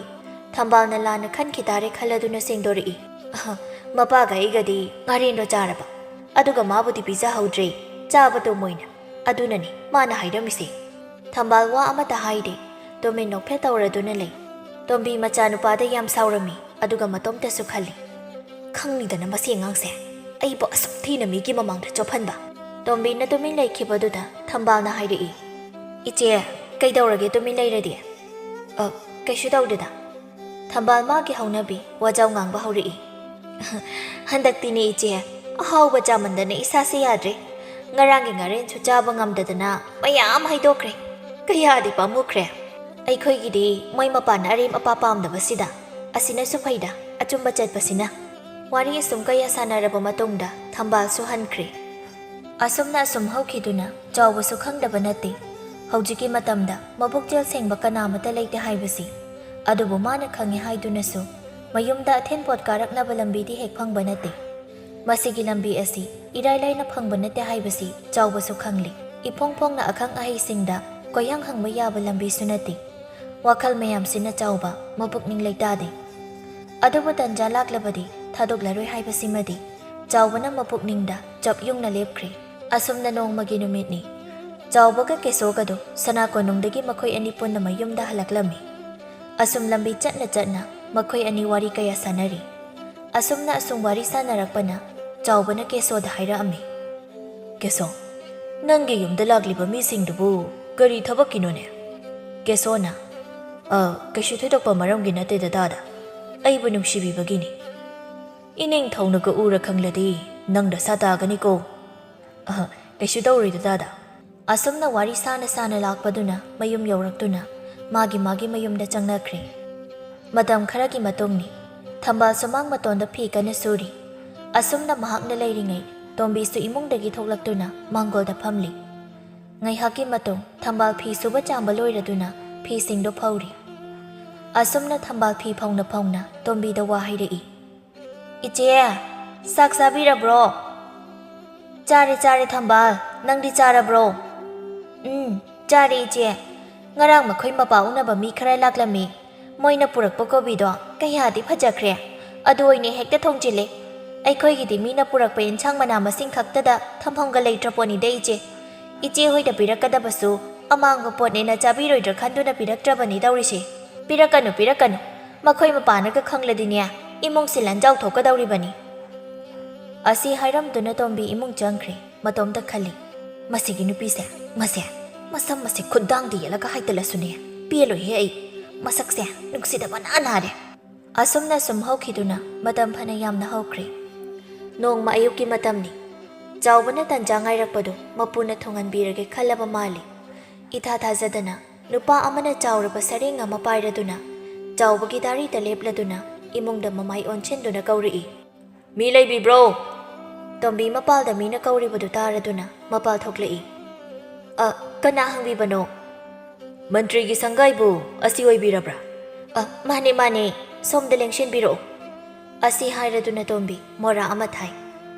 ꯊꯝꯕꯥꯜꯅ ꯂꯥꯟꯅ ꯈꯟꯈꯤ ꯇꯥꯔꯦ ꯈꯜꯂꯗꯨꯅ ꯁꯦꯡꯗꯣꯔꯛꯏ꯫ "ꯑꯍ, ꯃꯄꯥꯒ ꯑꯩꯒꯗꯤ ꯉꯥꯔꯦꯟꯗꯣ ꯆꯥꯔꯕ, ꯑꯗꯨꯒ ꯃꯥꯕꯨꯗꯤ ꯄꯤꯖꯍꯧꯗ꯭ꯔꯦ, ꯆꯥꯕꯗꯣ ꯃꯣꯏꯅ꯫ ꯑꯗꯨꯅꯅꯤ ꯃꯥꯅ ꯍꯥꯏꯔꯝꯃꯤꯁꯦ꯫" ꯊꯝꯕꯥꯜ ꯋꯥ ꯑꯃꯠꯇ ꯍꯥꯏꯗꯦ꯫ ꯇꯨꯃꯤꯟ ꯅꯣꯛꯐꯦꯠ ꯇꯧꯔꯗꯨꯅ ꯂꯩ꯫ ꯇꯣꯝꯕꯤ ꯃꯆꯥꯅꯨꯄꯥꯗ ꯌꯥꯝ ꯁꯥꯎꯔꯝꯃꯤ, ꯑꯗꯨꯒ ꯃꯇꯣꯝꯇꯁꯨ ꯈꯜꯂꯤ, "ꯈꯪꯅꯤꯗꯅ ꯃꯁꯤ ꯑꯉꯥꯡꯁꯦ ꯑꯩꯕꯨ ꯑꯁꯨꯛ ꯊꯤꯅ ꯃꯤꯒꯤ ꯃꯃꯥꯡꯗ ꯆꯣꯞꯍꯟꯕ꯫" ꯇꯣꯝꯕꯤꯅ ꯇꯨꯃꯤꯟ ꯂꯩꯈꯤꯕꯗꯨꯗ ꯊꯝꯕꯥꯜꯅ ꯍꯥꯏꯔꯛꯏ, "ꯏꯆꯦ, ꯀꯩꯗꯧꯔꯒꯦ ꯇꯨꯃꯤꯟ ꯂꯩꯔꯗꯤ?" "ꯑ, ꯀꯩꯁꯨ ꯇꯧꯗꯦꯗ꯫" ꯊꯝꯕꯥꯜ ꯃꯥꯒꯤ ꯍꯧꯅꯕꯤ ꯋꯥꯖꯥꯎ ꯉꯥꯡꯕ ꯍꯧꯔꯛꯏ꯫ "ꯍꯟꯗꯛꯇꯤꯅꯦ ꯏꯆꯦ, ꯑꯍꯥꯎꯕ ꯆꯥꯃꯟꯗꯅ ꯏꯁꯥꯁꯦ ꯌꯥꯗ꯭ꯔꯦ꯫ ꯉꯔꯥꯡꯒꯤ ꯉꯥꯔꯦꯟꯁꯨ ꯆꯥꯕ ꯉꯝꯗꯗꯅ ꯃꯌꯥꯝ ꯍꯩꯗꯣꯛꯈ꯭ꯔꯦ꯫ ꯀꯌꯥꯗꯤ ꯄꯥꯝꯃꯨꯈ꯭ꯔꯦ꯫ ꯑꯩꯈꯣꯏꯒꯤꯗꯤ ꯃꯣꯏ ꯃꯄꯥꯟꯅ ꯑꯔꯦꯝ ꯑꯄꯥ ꯄꯥꯝꯗꯕꯁꯤꯗ ꯑꯁꯤꯅꯁꯨ ꯐꯩꯗ, ꯑꯆꯨꯝꯕ ꯆꯠꯄꯁꯤꯅ꯫" ꯋꯥꯔꯤ ꯑꯁꯨꯝ ꯀꯌꯥ ꯁꯥꯟꯅꯔꯕ ꯃꯇꯨꯡꯗ ꯊꯝꯕꯥꯜꯁꯨ ꯍꯟꯈ꯭ꯔꯦ꯫ ꯑꯁꯨꯝꯅ ꯑꯁꯨꯝ ꯍꯧꯈꯤꯗꯨꯅ ꯆꯥꯎꯕꯁꯨ ꯈꯪꯗꯕ ꯅꯠꯇꯦ꯫ ꯍꯧꯖꯤꯛꯀꯤ ꯃꯇꯝꯗ ꯃꯕꯨꯛꯆꯦꯜ ꯁꯦꯡꯕ ꯀꯅꯥꯃꯠꯇ ꯂꯩꯇꯦ ꯍꯥꯏꯕꯁꯤ꯫ ꯑꯗꯨꯕꯨ ꯃꯥꯅ ꯈꯪꯉꯤ ꯍꯥꯏꯗꯨꯅꯁꯨ ꯃꯌꯨꯝꯗ ꯑꯊꯦꯟꯄꯣꯠ ꯀꯥꯔꯛꯅꯕ ꯂꯝꯕꯤꯗꯤ ꯍꯦꯛ ꯐꯪꯕ ꯅꯠꯇꯦ꯫ ꯃꯁꯤꯒꯤ ꯂꯝꯕꯤ ꯑꯁꯤ ꯏꯔꯥꯏ ꯂꯥꯏꯅ ꯐꯪꯕ ꯅꯠꯇꯦ ꯍꯥꯏꯕꯁꯤ ꯆꯥꯎꯕꯁꯨ ꯈꯪꯂꯤ꯫ ꯏꯐꯣꯡ ꯐꯣꯡꯅ ꯑꯈꯪ ꯑꯍꯩꯁꯤꯡꯗ ꯀꯣꯏꯍꯪ ꯍꯪꯕ ꯌꯥꯕ ꯂꯝꯕꯤꯁꯨ ꯅꯠꯇꯦ꯫ ꯋꯥꯈꯜ ꯃꯌꯥꯝꯁꯤꯅ ꯆꯥꯎꯕ ꯃꯄꯨꯛꯅꯤꯡ ꯂꯩꯇꯥꯗꯦ꯫ ꯑꯗꯨꯕꯨ ꯇꯟꯖꯥ ꯂꯥꯛꯂꯕꯗꯤ ꯊꯥꯗꯣꯛꯂꯔꯣꯏ ꯍꯥꯏꯕꯁꯤꯃꯗꯤ ꯆꯥꯎꯕꯅ ꯃꯄꯨꯛꯅꯤꯡꯗ ꯆꯞ ꯌꯨꯡꯅ ꯂꯦꯞꯈ꯭ꯔꯦ꯫ ꯑꯁꯨꯝꯅ ꯅꯣꯡꯃꯒꯤ ꯅꯨꯃꯤꯠꯅꯤ꯫ ꯆꯥꯎꯕꯒ ꯀꯦꯁꯣꯒꯗꯣ ꯁꯅꯥ ꯀꯣꯅꯨꯡꯗꯒꯤ ꯃꯈꯣꯏ ꯑꯅꯤ ꯄꯨꯟꯅ ꯃꯌꯨꯝꯗ ꯍꯜꯂꯛꯂꯝꯃꯤ꯫ ꯑꯁꯨꯝ ꯂꯝꯕꯤ ꯆꯠꯅ ꯆꯠꯅ ꯃꯈꯣꯏ ꯑꯅꯤ ꯋꯥꯔꯤ ꯀꯌꯥ ꯁꯥꯟꯅꯔꯤ꯫ ꯑꯁꯨꯝꯅ ꯑꯁꯨꯝ ꯋꯥꯔꯤ ꯁꯥꯟꯅꯔꯛꯄꯅ ꯆꯥꯎꯕꯅ ꯀꯦꯁꯣꯗ ꯍꯥꯏꯔꯛꯑꯝꯃꯤ, "ꯀꯦꯁꯣ, ꯅꯪꯒꯤ ꯌꯨꯝꯗ ꯂꯥꯛꯂꯤꯕ ꯃꯤꯁꯤꯡꯗꯨꯕꯨ ꯀꯔꯤ ꯊꯕꯛꯀꯤꯅꯣꯅꯦ?" ꯀꯦꯁꯣꯅ, "ꯑ, ꯀꯩꯁꯨ ꯊꯣꯏꯗꯣꯛꯄ ꯃꯔꯝꯒꯤ ꯅꯠꯇꯦ ꯗꯗꯥꯗ, ꯑꯩꯕꯨ ꯅꯨꯡꯁꯤꯕꯤꯕꯒꯤꯅꯤ꯫ ꯏꯅꯤꯡꯊꯧꯅꯒ ꯎꯔ ꯈꯪꯂꯗꯤ ꯅꯪ ꯗꯁꯥ ꯇꯥꯒꯅꯤꯀꯣ꯫" "ꯑꯍ, ꯀꯩꯁꯨ ꯇꯧꯔꯣꯏ ꯗꯗꯥꯗ꯫" ꯑꯁꯨꯝꯅ ꯋꯥꯔꯤ ꯁꯥꯅ ꯁꯥꯅ ꯂꯥꯛꯄꯗꯨꯅ ꯃꯌꯨꯝ ꯌꯧꯔꯛꯇꯨꯅ ꯃꯥꯒꯤ ꯃꯥꯒꯤ ꯃꯌꯨꯝꯗ ꯆꯪꯅꯈ꯭ꯔꯦ꯫ ꯃꯇꯝ ꯈꯔꯒꯤ ꯃꯇꯨꯡꯅꯤ꯫ ꯊꯝꯕꯥꯜ ꯁꯨꯃꯥꯡ ꯃꯇꯣꯟꯗ ꯐꯤ ꯀꯟꯅ ꯁꯨꯔꯤ꯫ ꯑꯁꯨꯝꯅ ꯃꯍꯥꯛꯅ ꯂꯩꯔꯤꯉꯩ ꯇꯣꯝꯕꯤꯁꯨ ꯏꯃꯨꯡꯗꯒꯤ ꯊꯣꯛꯂꯛꯇꯨꯅ ꯃꯥꯡꯒꯣꯜꯗ ꯐꯝꯂꯤ꯫ ꯉꯥꯏꯍꯥꯛꯀꯤ ꯃꯇꯨꯡ ꯊꯝꯕꯥꯜ ꯐꯤ ꯁꯨꯕ ꯆꯥꯝꯕ ꯂꯣꯏꯔꯗꯨꯅ ꯐꯤꯁꯤꯡꯗꯣ ꯐꯧꯔꯤ꯫ ꯑꯁꯨꯝꯅ ꯊꯝꯕꯥꯜ ꯐꯤ ꯐꯧꯅ ꯐꯧꯅ ꯇꯣꯝꯕꯤꯗ ꯋꯥ ꯍꯥꯏꯔꯛꯏ, "ꯏꯆꯦ, ꯆꯥꯛ ꯆꯥꯕꯤꯔꯕ꯭ꯔꯣ?" "ꯆꯥꯔꯦ, ꯆꯥꯔꯦ ꯊꯝꯕꯥꯜ, ꯅꯪꯗꯤ ꯆꯥꯔꯕ꯭ꯔꯣ?" "ꯎꯝ, ꯆꯥꯔꯦ ꯏꯆꯦ꯫ ꯉꯔꯥꯡ ꯃꯈꯣꯏ ꯃꯄꯥ ꯎꯅꯕ ꯃꯤ ꯈꯔ ꯂꯥꯛꯂꯝꯃꯤ꯫ ꯃꯣꯏꯅ ꯄꯨꯔꯛꯄ ꯀꯣꯕꯤꯗꯣ ꯀꯌꯥꯗꯤ ꯐꯖꯈ꯭ꯔꯦ꯫ ꯑꯗꯨ ꯑꯣꯏꯅ ꯍꯦꯛꯇ ꯊꯣꯡꯖꯤꯜꯂꯦ꯫ ꯑꯩꯈꯣꯏꯒꯤꯗꯤ ꯃꯤꯅ ꯄꯨꯔꯛꯄ ꯏꯟꯁꯥꯡ ꯃꯅꯥ ꯃꯁꯤꯡ ꯈꯛꯇꯗ ꯊꯝꯐꯝꯒ ꯂꯩꯇ꯭ꯔ ꯄꯣꯠꯅꯤꯗ ꯏꯆꯦ꯫ ꯏꯆꯦ ꯍꯣꯏꯗ ꯄꯤꯔꯛꯀꯗꯕꯁꯨ ꯑꯃꯥꯡꯕ ꯄꯣꯠꯅꯦꯅ ꯆꯥꯕꯤꯔꯣꯏꯗ꯭ꯔ ꯈꯟꯗꯨꯅ ꯄꯤꯔꯛꯇ꯭ꯔꯕꯅꯤ ꯇꯧꯔꯤꯁꯦ꯫ ꯄꯤꯔꯛꯀꯅꯨ, ꯄꯤꯔꯛꯀꯅꯨ꯫ ꯃꯈꯣꯏ ꯃꯄꯥꯅꯒ ꯈꯪꯂꯗꯤꯅꯦ, ꯏꯃꯨꯡꯁꯦ ꯂꯟꯖꯥꯎ ꯊꯣꯛꯀꯗꯧꯔꯤꯕꯅꯤ꯫" ꯑꯁꯤ ꯍꯥꯏꯔꯝꯗꯨꯅ ꯇꯣꯝꯕꯤ ꯏꯃꯨꯡ ꯆꯪꯈ꯭ꯔꯦ꯫ ꯃꯇꯣꯝꯇ ꯈꯜꯂꯤ, "ꯃꯁꯤꯒꯤ ꯅꯨꯄꯤꯁꯦ, ꯃꯁꯦ, ꯃꯁꯝ ꯃꯁꯦ ꯈꯨꯠꯗꯥꯡꯗ ꯌꯦꯠꯂꯒ ꯍꯥꯏꯇꯂꯁꯨꯅꯦ, ꯄꯦꯜꯂꯣꯏꯍꯦ ꯑꯩ꯫ ꯃꯁꯛꯁꯦ ꯅꯨꯡꯁꯤꯗꯕꯅ ꯅꯥꯔꯦ꯫" ꯑꯁꯨꯝꯅ ꯁꯨꯝ ꯍꯧꯈꯤꯗꯨꯅ ꯃꯇꯝ ꯐꯅ ꯌꯥꯝꯅ ꯍꯧꯈ꯭ꯔꯦ꯫ ꯅꯣꯡꯃ ꯑꯌꯨꯛꯀꯤ ꯃꯇꯝꯅꯤ꯫ ꯆꯥꯎꯕꯅ ꯇꯟꯖꯥ ꯉꯥꯏꯔꯛꯄꯗꯨ ꯃꯄꯨꯅ ꯊꯨꯡꯍꯟꯕꯤꯔꯒꯦ ꯈꯜꯂꯕ ꯃꯥꯜꯂꯤ꯫ ꯏꯊꯥ ꯊꯥꯖꯗꯅ ꯅꯨꯄꯥ ꯑꯃꯅ ꯆꯥꯎꯔꯕ ꯁꯔꯦꯡ ꯑꯃ ꯄꯥꯏꯔꯗꯨꯅ ꯆꯥꯎꯕꯒꯤ ꯗꯥꯔꯤꯗ ꯂꯦꯞꯂꯗꯨꯅ ꯏꯃꯨꯡꯗ ꯃꯃꯥꯏ ꯑꯣꯟꯁꯤꯟꯗꯨꯅ ꯀꯧꯔꯛꯏ, "ꯃꯤ ꯂꯩꯕꯤꯕ꯭ꯔꯣ?" ꯇꯣꯝꯕꯤ ꯃꯄꯥꯜꯗ ꯃꯤꯅ ꯀꯧꯔꯤꯕꯗꯨ ꯇꯥꯔꯗꯨꯅ ꯃꯄꯥꯜ ꯊꯣꯛꯂꯛꯏ꯫ "ꯑ, ꯀꯅꯥ ꯍꯪꯕꯤꯕꯅꯣ?" "ꯃꯟꯇ꯭ꯔꯤꯒꯤ ꯁꯪꯒꯥꯏꯕꯨ ꯑꯁꯤ ꯑꯣꯏꯕꯤꯔꯕ꯭ꯔꯥ?" "ꯑ, ꯃꯥꯅꯦ, ꯃꯥꯅꯦ, ꯁꯣꯝꯗ ꯂꯦꯡꯁꯤꯟꯕꯤꯔꯛꯑꯣ" ꯑꯁꯤ ꯍꯥꯏꯔꯗꯨꯅ ꯇꯣꯝꯕꯤ ꯃꯣꯔꯥ ꯑꯃ ꯊꯥꯏ꯫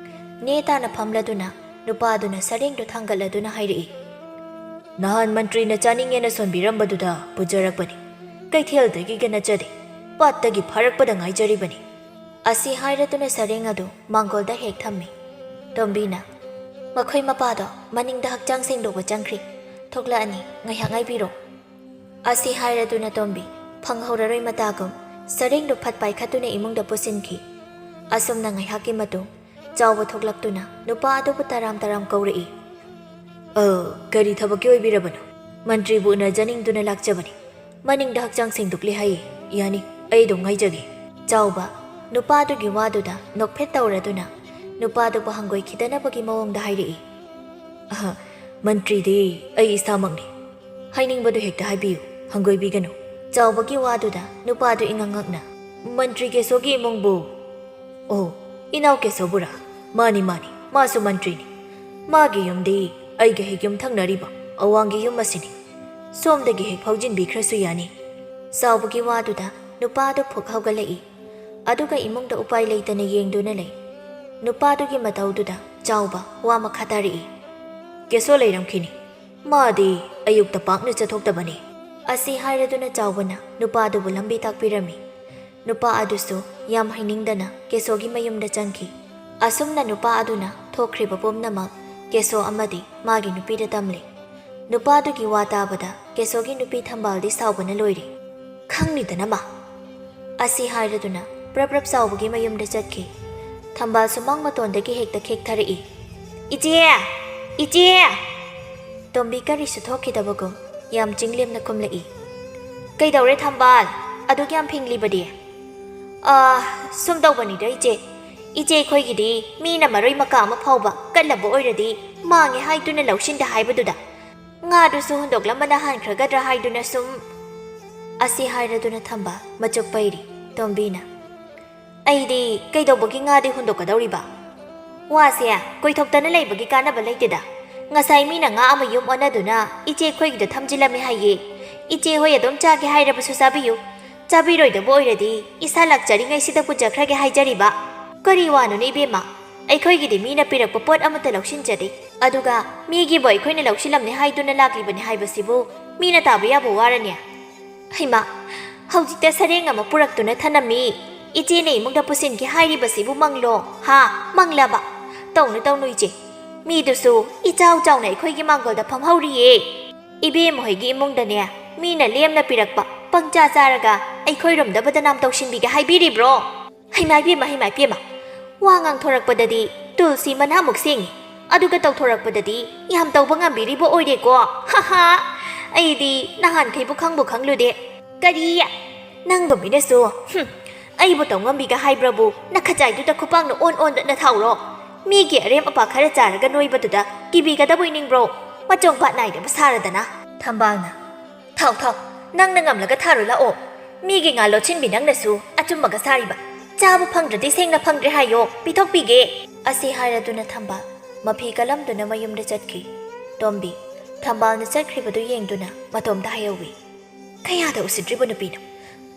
ꯅꯦ ꯇꯥꯅ ꯐꯝꯂꯗꯨꯅ ꯅꯨꯄꯥꯗꯨꯅ ꯁꯔꯦꯡꯗꯨ ꯊꯥꯡꯒꯠꯂꯗꯨꯅ ꯍꯥꯏꯔꯛꯏ꯫ "ꯅꯍꯥꯟ ꯃꯟꯇ꯭ꯔꯤꯅ ꯆꯥꯅꯤꯡꯉꯦꯅ ꯁꯣꯟꯕꯤꯔꯝꯕꯗꯨꯗ ꯄꯨꯖꯔꯛꯄꯅꯤ꯫ ꯀꯩꯊꯦꯜꯗꯒꯤꯒ ꯅꯠꯆꯗꯦ, ꯄꯥꯠꯇꯒꯤ ꯐꯥꯔꯛꯄꯗ ꯉꯥꯏꯖꯔꯤꯕꯅꯤ" ꯑꯁꯤ ꯍꯥꯏꯔꯗꯨꯅ ꯁꯔꯦꯡ ꯑꯗꯨ ꯃꯥꯡꯒꯣꯜꯗ ꯍꯦꯛ ꯊꯝꯃꯤ꯫ ꯇꯣꯝꯕꯤꯅ, "ꯃꯈꯣꯏ ꯃꯄꯥꯗꯣ ꯃꯅꯤꯡꯗ ꯍꯛꯆꯥꯡ ꯁꯦꯡꯗꯣꯛꯄ ꯆꯪꯈ꯭ꯔꯤ, ꯊꯣꯛꯂꯛꯑꯅꯤ, ꯉꯥꯏꯍꯥꯛ ꯉꯥꯏꯕꯤꯔꯣ" ꯑꯁꯤ ꯍꯥꯏꯔꯗꯨꯅ ꯇꯣꯝꯕꯤ ꯐꯪꯍꯧꯔꯔꯣꯏ ꯃꯇꯥꯒꯨꯝ ꯁꯔꯦꯡꯗꯨ ꯐꯠ ꯄꯥꯏꯈꯠꯇꯨꯅ ꯏꯃꯨꯡꯗ ꯄꯨꯁꯤꯟꯈꯤ꯫ ꯑꯁꯨꯝꯅ ꯉꯥꯏꯍꯥꯛꯀꯤ ꯃꯇꯨꯡ ꯆꯥꯎꯕ ꯊꯣꯛꯂꯛꯇꯨꯅ ꯅꯨꯄꯥ ꯑꯗꯨꯕꯨ ꯇꯔꯥꯝ ꯇꯔꯥꯝ ꯀꯧꯔꯛꯏ꯫ "ꯑ, ꯀꯔꯤ ꯊꯕꯛꯀꯤ ꯑꯣꯏꯕꯤꯔꯕꯅꯣ?" "ꯃꯟꯇ꯭ꯔꯤꯕꯨ ꯎꯅꯖꯅꯤꯡꯗꯨꯅ ꯂꯥꯛꯆꯕꯅꯤ꯫ ꯃꯅꯤꯡꯗ ꯍꯛꯆꯥꯡ ꯁꯦꯡꯗꯣꯛꯂꯤ ꯍꯥꯏꯌꯦ꯫ ꯌꯥꯅꯤ, ꯑꯩ ꯑꯗꯨꯝ ꯉꯥꯏꯖꯒꯦ" ꯆꯥꯎꯕ ꯅꯨꯄꯥꯗꯨꯒꯤ ꯋꯥꯗꯨꯗ ꯅꯣꯛꯐꯦꯠ ꯇꯧꯔꯗꯨꯅ ꯅꯨꯄꯥꯗꯨꯕꯨ ꯍꯪꯒꯣꯏꯈꯤꯗꯅꯕꯒꯤ ꯃꯑꯣꯡꯗ ꯍꯥꯏꯔꯛꯏ꯫ "ꯑꯍ, ꯃꯟꯇ꯭ꯔꯤꯗꯤ ꯑꯩ ꯏꯁꯥꯃꯛꯅꯤ꯫ ꯍꯥꯏꯅꯤꯡꯕꯗꯨ ꯍꯦꯛꯇ ꯍꯥꯏꯕꯤꯌꯨ, ꯍꯪꯒꯣꯏꯕꯤꯒꯅꯨ" ꯆꯥꯎꯕꯒꯤ ꯋꯥꯗꯨꯗ ꯅꯨꯄꯥꯗꯨ ꯏꯉꯛ ꯉꯛꯅ, "ꯃꯟꯇ꯭ꯔꯤ ꯀꯦꯁꯣꯒꯤ ꯏꯃꯨꯡꯕꯨ?" "ꯑꯣ, ꯏꯅꯥꯎ ꯀꯦꯁꯣꯕꯨꯔꯥ? ꯃꯥꯅꯤ, ꯃꯥꯅꯤ, ꯃꯥꯁꯨ ꯃꯟꯇ꯭ꯔꯤꯅꯤ꯫ ꯃꯥꯒꯤ ꯌꯨꯝꯗꯤ ꯑꯩꯒ ꯍꯦꯛ ꯌꯨꯝꯊꯪꯅꯔꯤꯕ ꯑꯋꯥꯡꯒꯤ ꯌꯨꯝ ꯑꯁꯤꯅꯤ꯫ ꯁꯣꯝꯗꯒꯤ ꯍꯦꯛ ꯐꯥꯎꯖꯤꯟꯕꯤꯈ꯭ꯔꯁꯨ ꯌꯥꯅꯤ" ꯆꯥꯎꯕꯒꯤ ꯋꯥꯗꯨꯗ ꯅꯨꯄꯥꯗꯨ ꯐꯨꯛ ꯍꯧꯒꯠꯂꯛꯏ꯫ ꯑꯗꯨꯒ ꯏꯃꯨꯡꯗ ꯎꯄꯥꯏ ꯂꯩꯇꯅ ꯌꯦꯡꯗꯨꯅ ꯂꯩ꯫ ꯅꯨꯄꯥꯗꯨꯒꯤ ꯃꯇꯧꯗꯨꯗ ꯆꯥꯎꯕ ꯋꯥ ꯃꯈꯥ ꯇꯥꯔꯛꯏ꯫ "ꯀꯦꯁꯣ ꯂꯩꯔꯝꯈꯤꯅꯤ꯫ ꯃꯥꯗꯤ ꯑꯌꯨꯛꯇ ꯄꯥꯛꯅ ꯆꯠꯊꯣꯛꯇꯕꯅꯤ" ꯑꯁꯤ ꯍꯥꯏꯔꯗꯨꯅ ꯆꯥꯎꯕꯅ ꯅꯨꯄꯥꯗꯨꯕꯨ ꯂꯝꯕꯤ ꯇꯥꯛꯄꯤꯔꯝꯃꯤ꯫ ꯅꯨꯄꯥ ꯑꯗꯨꯁꯨ ꯌꯥꯝ ꯍꯩꯅꯤꯡꯗꯅ ꯀꯦꯁꯣꯒꯤ ꯃꯌꯨꯝꯗ ꯆꯪꯈꯤ꯫ ꯑꯁꯨꯝꯅ ꯅꯨꯄꯥ ꯑꯗꯨꯅ ꯊꯣꯛꯈ꯭ꯔꯤꯕ ꯄꯨꯝꯅꯃꯛ ꯀꯦꯁꯣ ꯑꯃꯗꯤ ꯃꯥꯒꯤ ꯅꯨꯄꯤꯗ ꯇꯝꯂꯦ꯫ ꯅꯨꯄꯥꯗꯨꯒꯤ ꯋꯥ ꯇꯥꯕꯗ ꯀꯦꯁꯣꯒꯤ ꯅꯨꯄꯤ ꯊꯝꯕꯥꯜꯗꯤ ꯁꯥꯎꯕꯅ ꯂꯣꯏꯔꯦ꯫ "ꯈꯪꯅꯤꯗꯅ ꯃꯥ" ꯑꯁꯤ ꯍꯥꯏꯔꯗꯨꯅ ꯄ꯭ꯔꯞ ꯄ꯭ꯔꯞ ꯆꯥꯎꯕꯒꯤ ꯃꯌꯨꯝꯗ ꯆꯠꯈꯤ꯫ ꯊꯝꯕꯥꯜ ꯁꯨꯃꯥꯡ ꯃꯇꯣꯟꯗꯒꯤ ꯍꯦꯛꯇ ꯈꯦꯛꯊꯔꯛꯏ꯫ "ꯏꯆꯦ! ꯏꯆꯦ!" ꯇꯣꯝꯕꯤ ꯀꯔꯤꯁꯨ ꯊꯣꯛꯈꯤꯗꯕꯒꯨꯝ ꯌꯥꯝ ꯆꯤꯡꯂꯦꯝꯅ ꯈꯨꯝꯂꯛꯏ꯫ "ꯀꯩꯗꯧꯔꯦ ꯊꯝꯕꯥꯜ? ꯑꯗꯨꯛ ꯌꯥꯝ ꯐꯤꯡꯂꯤꯕꯗꯤ?" "ꯑꯥ, ꯁꯨꯝ ꯇꯧꯕꯅꯤꯗ ꯏꯆꯦ꯫ ꯏꯆꯦ ꯑꯩꯈꯣꯏꯒꯤꯗꯤ ꯃꯤꯅ ꯃꯔꯣꯏ ꯃꯀꯥ ꯑꯃ ꯐꯥꯎꯕ ꯀꯠꯂꯕ ꯑꯣꯏꯔꯗꯤ ꯃꯥꯡꯉꯦ ꯍꯥꯏꯗꯨꯅ ꯂꯧꯁꯤꯟꯗꯦ ꯍꯥꯏꯕꯗꯨꯗ ꯉꯥꯗꯨꯁꯨ ꯍꯨꯟꯗꯣꯛꯂꯝꯕꯅ ꯍꯟꯈ꯭ꯔꯒꯗ꯭ꯔꯥ ꯍꯥꯏꯗꯨꯅ ꯁꯨꯝ" ꯑꯁꯤ ꯍꯥꯏꯔꯗꯨꯅ ꯊꯝꯕꯥꯜ ꯃꯆꯨꯛ ꯄꯩꯔꯤ꯫ ꯇꯣꯝꯕꯤꯅ, ꯑꯩꯗꯤ ꯀꯩꯗꯧꯕꯒꯤ ꯉꯥꯗꯤ ꯍꯨꯟꯗꯣꯛꯀꯗꯧꯔꯤꯕ? ꯋꯥꯁꯦ ꯀꯣꯏꯊꯣꯛꯇꯅ ꯂꯩꯕꯒꯤ ꯀꯥꯟꯅꯕ ꯂꯩꯇꯦꯗ꯫ ꯉꯁꯥꯏ ꯃꯤꯅ ꯉꯥ ꯑꯃ ꯌꯨꯝ ꯑꯣꯟꯅꯗꯨꯅ ꯏꯆꯦ ꯑꯩꯈꯣꯏꯒꯤꯗ ꯊꯝꯖꯤꯜꯂꯝꯃꯦ ꯍꯥꯏꯌꯦ꯫ ꯏꯆꯦ ꯍꯣꯏ ꯑꯗꯨꯝ ꯆꯥꯒꯦ ꯍꯥꯏꯔꯕꯁꯨ ꯆꯥꯕꯤꯌꯨ꯫ ꯆꯥꯕꯤꯔꯣꯏꯗꯕ ꯑꯣꯏꯔꯗꯤ ꯏꯁꯥ ꯂꯥꯛꯆꯔꯤꯉꯩꯁꯤꯗ ꯄꯨꯖꯈ꯭ꯔꯒꯦ ꯍꯥꯏꯖꯔꯤꯕ꯫ ꯀꯔꯤ ꯋꯥꯅꯣꯅꯦ ꯏꯕꯦꯝꯃ? ꯑꯩꯈꯣꯏꯒꯤꯗꯤ ꯃꯤꯅ ꯄꯤꯔꯛꯄ ꯄꯣꯠ ꯑꯃꯠꯇ ꯂꯧꯁꯤꯟꯖꯗꯦ꯫ ꯑꯗꯨꯒ ꯃꯤꯒꯤꯕꯨ ꯑꯩꯈꯣꯏꯅ ꯂꯧꯁꯤꯜꯂꯝꯅꯦ ꯍꯥꯏꯗꯨꯅ ꯂꯥꯛꯂꯤꯕꯅꯤ ꯍꯥꯏꯕꯁꯤꯕꯨ ꯃꯤꯅ ꯇꯥꯕ ꯌꯥꯕ ꯋꯥꯔꯅꯦ? ꯍꯩꯃꯥ, ꯍꯧꯖꯤꯛꯇ ꯁꯔꯦꯡ ꯑꯃ ꯄꯨꯔꯛꯇꯨꯅ ꯊꯅꯝꯃꯤ꯫ ꯏꯆꯦꯅ ꯏꯃꯨꯡꯗ ꯄꯨꯁꯤꯟꯒꯦ ꯍꯥꯏꯔꯤꯕꯁꯤꯕꯨ ꯃꯪꯂꯣ? ꯍꯥ? ꯃꯪꯂꯕ? ꯇꯧꯅꯨ, ꯇꯧꯅꯨ ꯏꯆꯦ꯫ ꯃꯤꯗꯨꯁꯨ ꯏꯆꯥꯎ ꯆꯥꯎꯅ ꯑꯩꯈꯣꯏꯒꯤ ꯃꯥꯡꯒꯣꯜꯗ ꯐꯝꯍꯧꯔꯤꯌꯦ꯫ ꯏꯕꯦꯝꯃ ꯍꯣꯏꯒꯤ ꯏꯃꯨꯡꯗꯅꯦ, ꯃꯤꯅ ꯂꯦꯝꯅ ꯄꯤꯔꯛꯄ ꯄꯪꯆꯥ ꯆꯥꯔꯒ ꯑꯩꯈꯣꯏꯔꯣꯝꯗ ꯕꯗꯅꯥꯝ ꯇꯧꯁꯤꯟꯕꯤꯒꯦ ꯍꯥꯏꯕꯤꯔꯤꯕ꯭ꯔꯣ? ꯍꯩꯃꯥ ꯏꯕꯦꯝꯃ, ꯍꯩꯃꯥ ꯏꯕꯦꯝꯃ, ꯋꯥ ꯉꯥꯡꯊꯣꯔꯛꯄꯗꯗꯤ ꯇꯨꯜꯁꯤ ꯃꯅꯥꯃꯨꯛ ꯁꯦꯡꯉꯤ, ꯑꯗꯨꯒ ꯇꯧꯊꯣꯔꯛꯄꯗꯗꯤ ꯌꯥꯝ ꯇꯧꯕ ꯉꯝꯕꯤꯔꯤꯕ ꯑꯣꯏꯔꯦꯀꯣ꯫ ꯍꯥꯍꯥ, ꯑꯩꯗꯤ ꯅꯍꯥꯟꯈꯩꯕꯨ ꯈꯪꯕꯨ ꯈꯪꯂꯨꯗꯦ꯫ ꯀꯔꯤ? ꯅꯪꯕꯨ ꯃꯤꯅꯁꯨ, ꯍꯨꯝ, ꯑꯩꯕꯨ ꯇꯧ ꯉꯝꯕꯤꯒ ꯍꯥꯏꯕ꯭ꯔꯕꯨ? ꯅꯈꯖꯥꯏꯗꯨꯗ ꯈꯨꯄꯥꯛꯅ ꯑꯣꯟ ꯑꯣꯟꯗꯅ ꯊꯥꯎꯔꯣ? ꯃꯤꯒꯤ ꯑꯔꯦꯝ ꯑꯄꯥ ꯈꯔ ꯆꯥꯔꯒ ꯅꯣꯏꯕꯗꯨꯗ ꯀꯤꯕꯤꯒꯗꯕ ꯑꯣꯏꯅꯤꯡꯕ꯭ꯔꯣ? ꯃꯆꯣꯡ ꯄꯥꯠ ꯅꯥꯏꯗꯕ ꯁꯥꯔꯗꯅ꯫ ꯊꯝꯕꯥꯜꯅ, "ꯊꯥꯎ, ꯊꯥꯎ, ꯅꯪꯅ ꯉꯝꯂꯒ ꯊꯥꯔꯨ ꯂꯥꯛꯑꯣ꯫ ꯃꯤꯒꯤ ꯉꯥ ꯂꯣꯠꯁꯤꯟꯕꯤ ꯅꯪꯅꯁꯨ ꯑꯆꯨꯝꯕꯒ ꯁꯥꯔꯤꯕ꯫ ꯆꯥꯕ ꯐꯪꯗ꯭ꯔꯗꯤ ꯁꯦꯡꯅ ꯐꯪꯗ꯭ꯔꯦ ꯍꯥꯏꯌꯣ, ꯄꯤꯊꯣꯛꯄꯤꯒꯦ"꯫ ꯑꯁꯤ ꯍꯥꯏꯔꯗꯨꯅ ꯊꯝꯕꯥꯜ ꯃꯐꯤ ꯀꯜꯂꯝꯗꯨꯅ ꯃꯌꯨꯝꯗ ꯆꯠꯈꯤ꯫ ꯇꯣꯝꯕꯤ ꯊꯝꯕꯥꯜꯅ ꯆꯠꯈ꯭ꯔꯤꯕꯗꯨ ꯌꯦꯡꯗꯨꯅ ꯃꯇꯣꯝꯇ ꯍꯥꯏꯍꯧꯋꯤ, "ꯀꯌꯥꯗ ꯎꯁꯤꯠꯇ꯭ꯔꯤꯕ ꯅꯨꯄꯤꯅꯣ!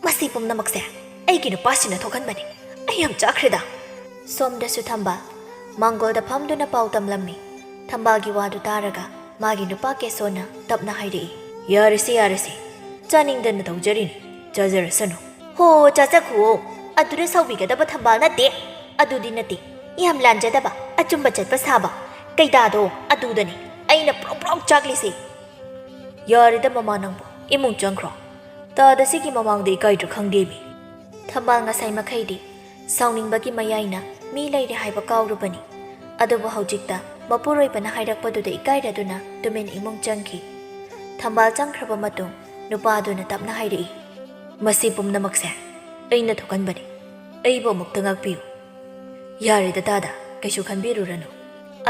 ꯃꯁꯤ ꯄꯨꯝꯅꯃꯛꯁꯦ ꯑꯩꯒꯤ ꯅꯨꯄꯥꯁꯤꯅ ꯊꯣꯛꯍꯟꯕꯅꯤ꯫ ꯑꯩ ꯌꯥꯝ ꯆꯥꯈ꯭ꯔꯦꯗ"꯫ ꯁꯣꯝꯗꯁꯨ ꯊꯝꯕꯥꯜ ꯃꯥꯡꯒꯣꯜꯗ ꯐꯝꯗꯨꯅ ꯄꯥꯎ ꯇꯝꯂꯝꯃꯤ꯫ ꯊꯝꯕꯥꯜꯒꯤ ꯋꯥꯗꯨ ꯇꯥꯔꯒ ꯃꯥꯒꯤ ꯅꯨꯄꯥ ꯀꯦꯁꯣꯅ ꯇꯞꯅ ꯍꯥꯏꯔꯛꯏ, "ꯌꯥꯔꯦꯁꯦ, ꯌꯥꯔꯦꯁꯦ꯫ ꯆꯥꯅꯤꯡꯗꯅ ꯇꯧꯖꯔꯤꯅꯤ꯫ ꯆꯥꯖꯔꯁꯅꯨ"꯫ "ꯍꯣ, ꯆꯥꯖꯈꯨꯋꯣ꯫ ꯑꯗꯨꯗ ꯁꯥꯎꯕꯤꯒꯗꯕ ꯊꯝꯕꯥꯜ ꯅꯠꯇꯦ꯫ ꯑꯗꯨꯗꯤ ꯅꯠꯇꯦ꯫ ꯌꯥꯝ ꯂꯥꯟꯖꯗꯕ, ꯑꯆꯨꯝꯕ ꯆꯠꯄ ꯁꯥꯕ꯫ ꯀꯩꯗꯥꯗꯣ ꯑꯗꯨꯗꯅꯤ ꯑꯩꯅ ꯄ꯭ꯔꯣꯛ ꯄ꯭ꯔꯣꯛ ꯆꯥꯛꯂꯤꯁꯦ"꯫ "ꯌꯥꯔꯦꯗ ꯃꯃꯥ ꯅꯪꯕꯨ, ꯏꯃꯨꯡ ꯆꯪꯈ꯭ꯔꯣ꯫ ꯇꯥꯗ ꯁꯤꯒꯤ ꯃꯃꯥꯡꯗ ꯏꯀꯥꯏꯗ꯭ꯔꯥ ꯈꯪꯗꯦꯃꯤ"꯫ ꯊꯝꯕꯥꯜ ꯉꯁꯥꯏ ꯃꯈꯩꯗꯤ ꯁꯥꯎꯅꯤꯡꯕꯒꯤ ꯃꯌꯥꯏꯅ ꯃꯤ ꯂꯩꯔꯦ ꯍꯥꯏꯕ ꯀꯥꯎꯔꯨꯕꯅꯤ꯫ ꯑꯗꯨꯕꯨ ꯍꯧꯖꯤꯛꯇ ꯃꯄꯨꯔꯣꯏꯕꯅ ꯍꯥꯏꯔꯛꯄꯗꯨꯗ ꯏꯀꯥꯏꯔꯗꯨꯅ ꯇꯨꯃꯤꯟ ꯏꯃꯨꯡ ꯆꯪꯈꯤ꯫ ꯊꯝꯕꯥꯜ ꯆꯪꯈ꯭ꯔꯕ ꯃꯇꯨꯡ ꯅꯨꯄꯥꯗꯨꯅ ꯇꯞꯅ ꯍꯥꯏꯔꯛꯏ, "ꯃꯁꯤ ꯄꯨꯝꯅꯃꯛꯁꯦ ꯑꯩꯅ ꯊꯣꯛꯍꯟꯕꯅꯤ꯫ ꯑꯩꯕꯨ ꯑꯃꯨꯛꯇ ꯉꯥꯛꯄꯤꯌꯨ"꯫ "ꯌꯥꯔꯦꯗ ꯇꯥꯗ, ꯀꯩꯁꯨ ꯈꯟꯕꯤꯔꯨꯔꯅꯨ"꯫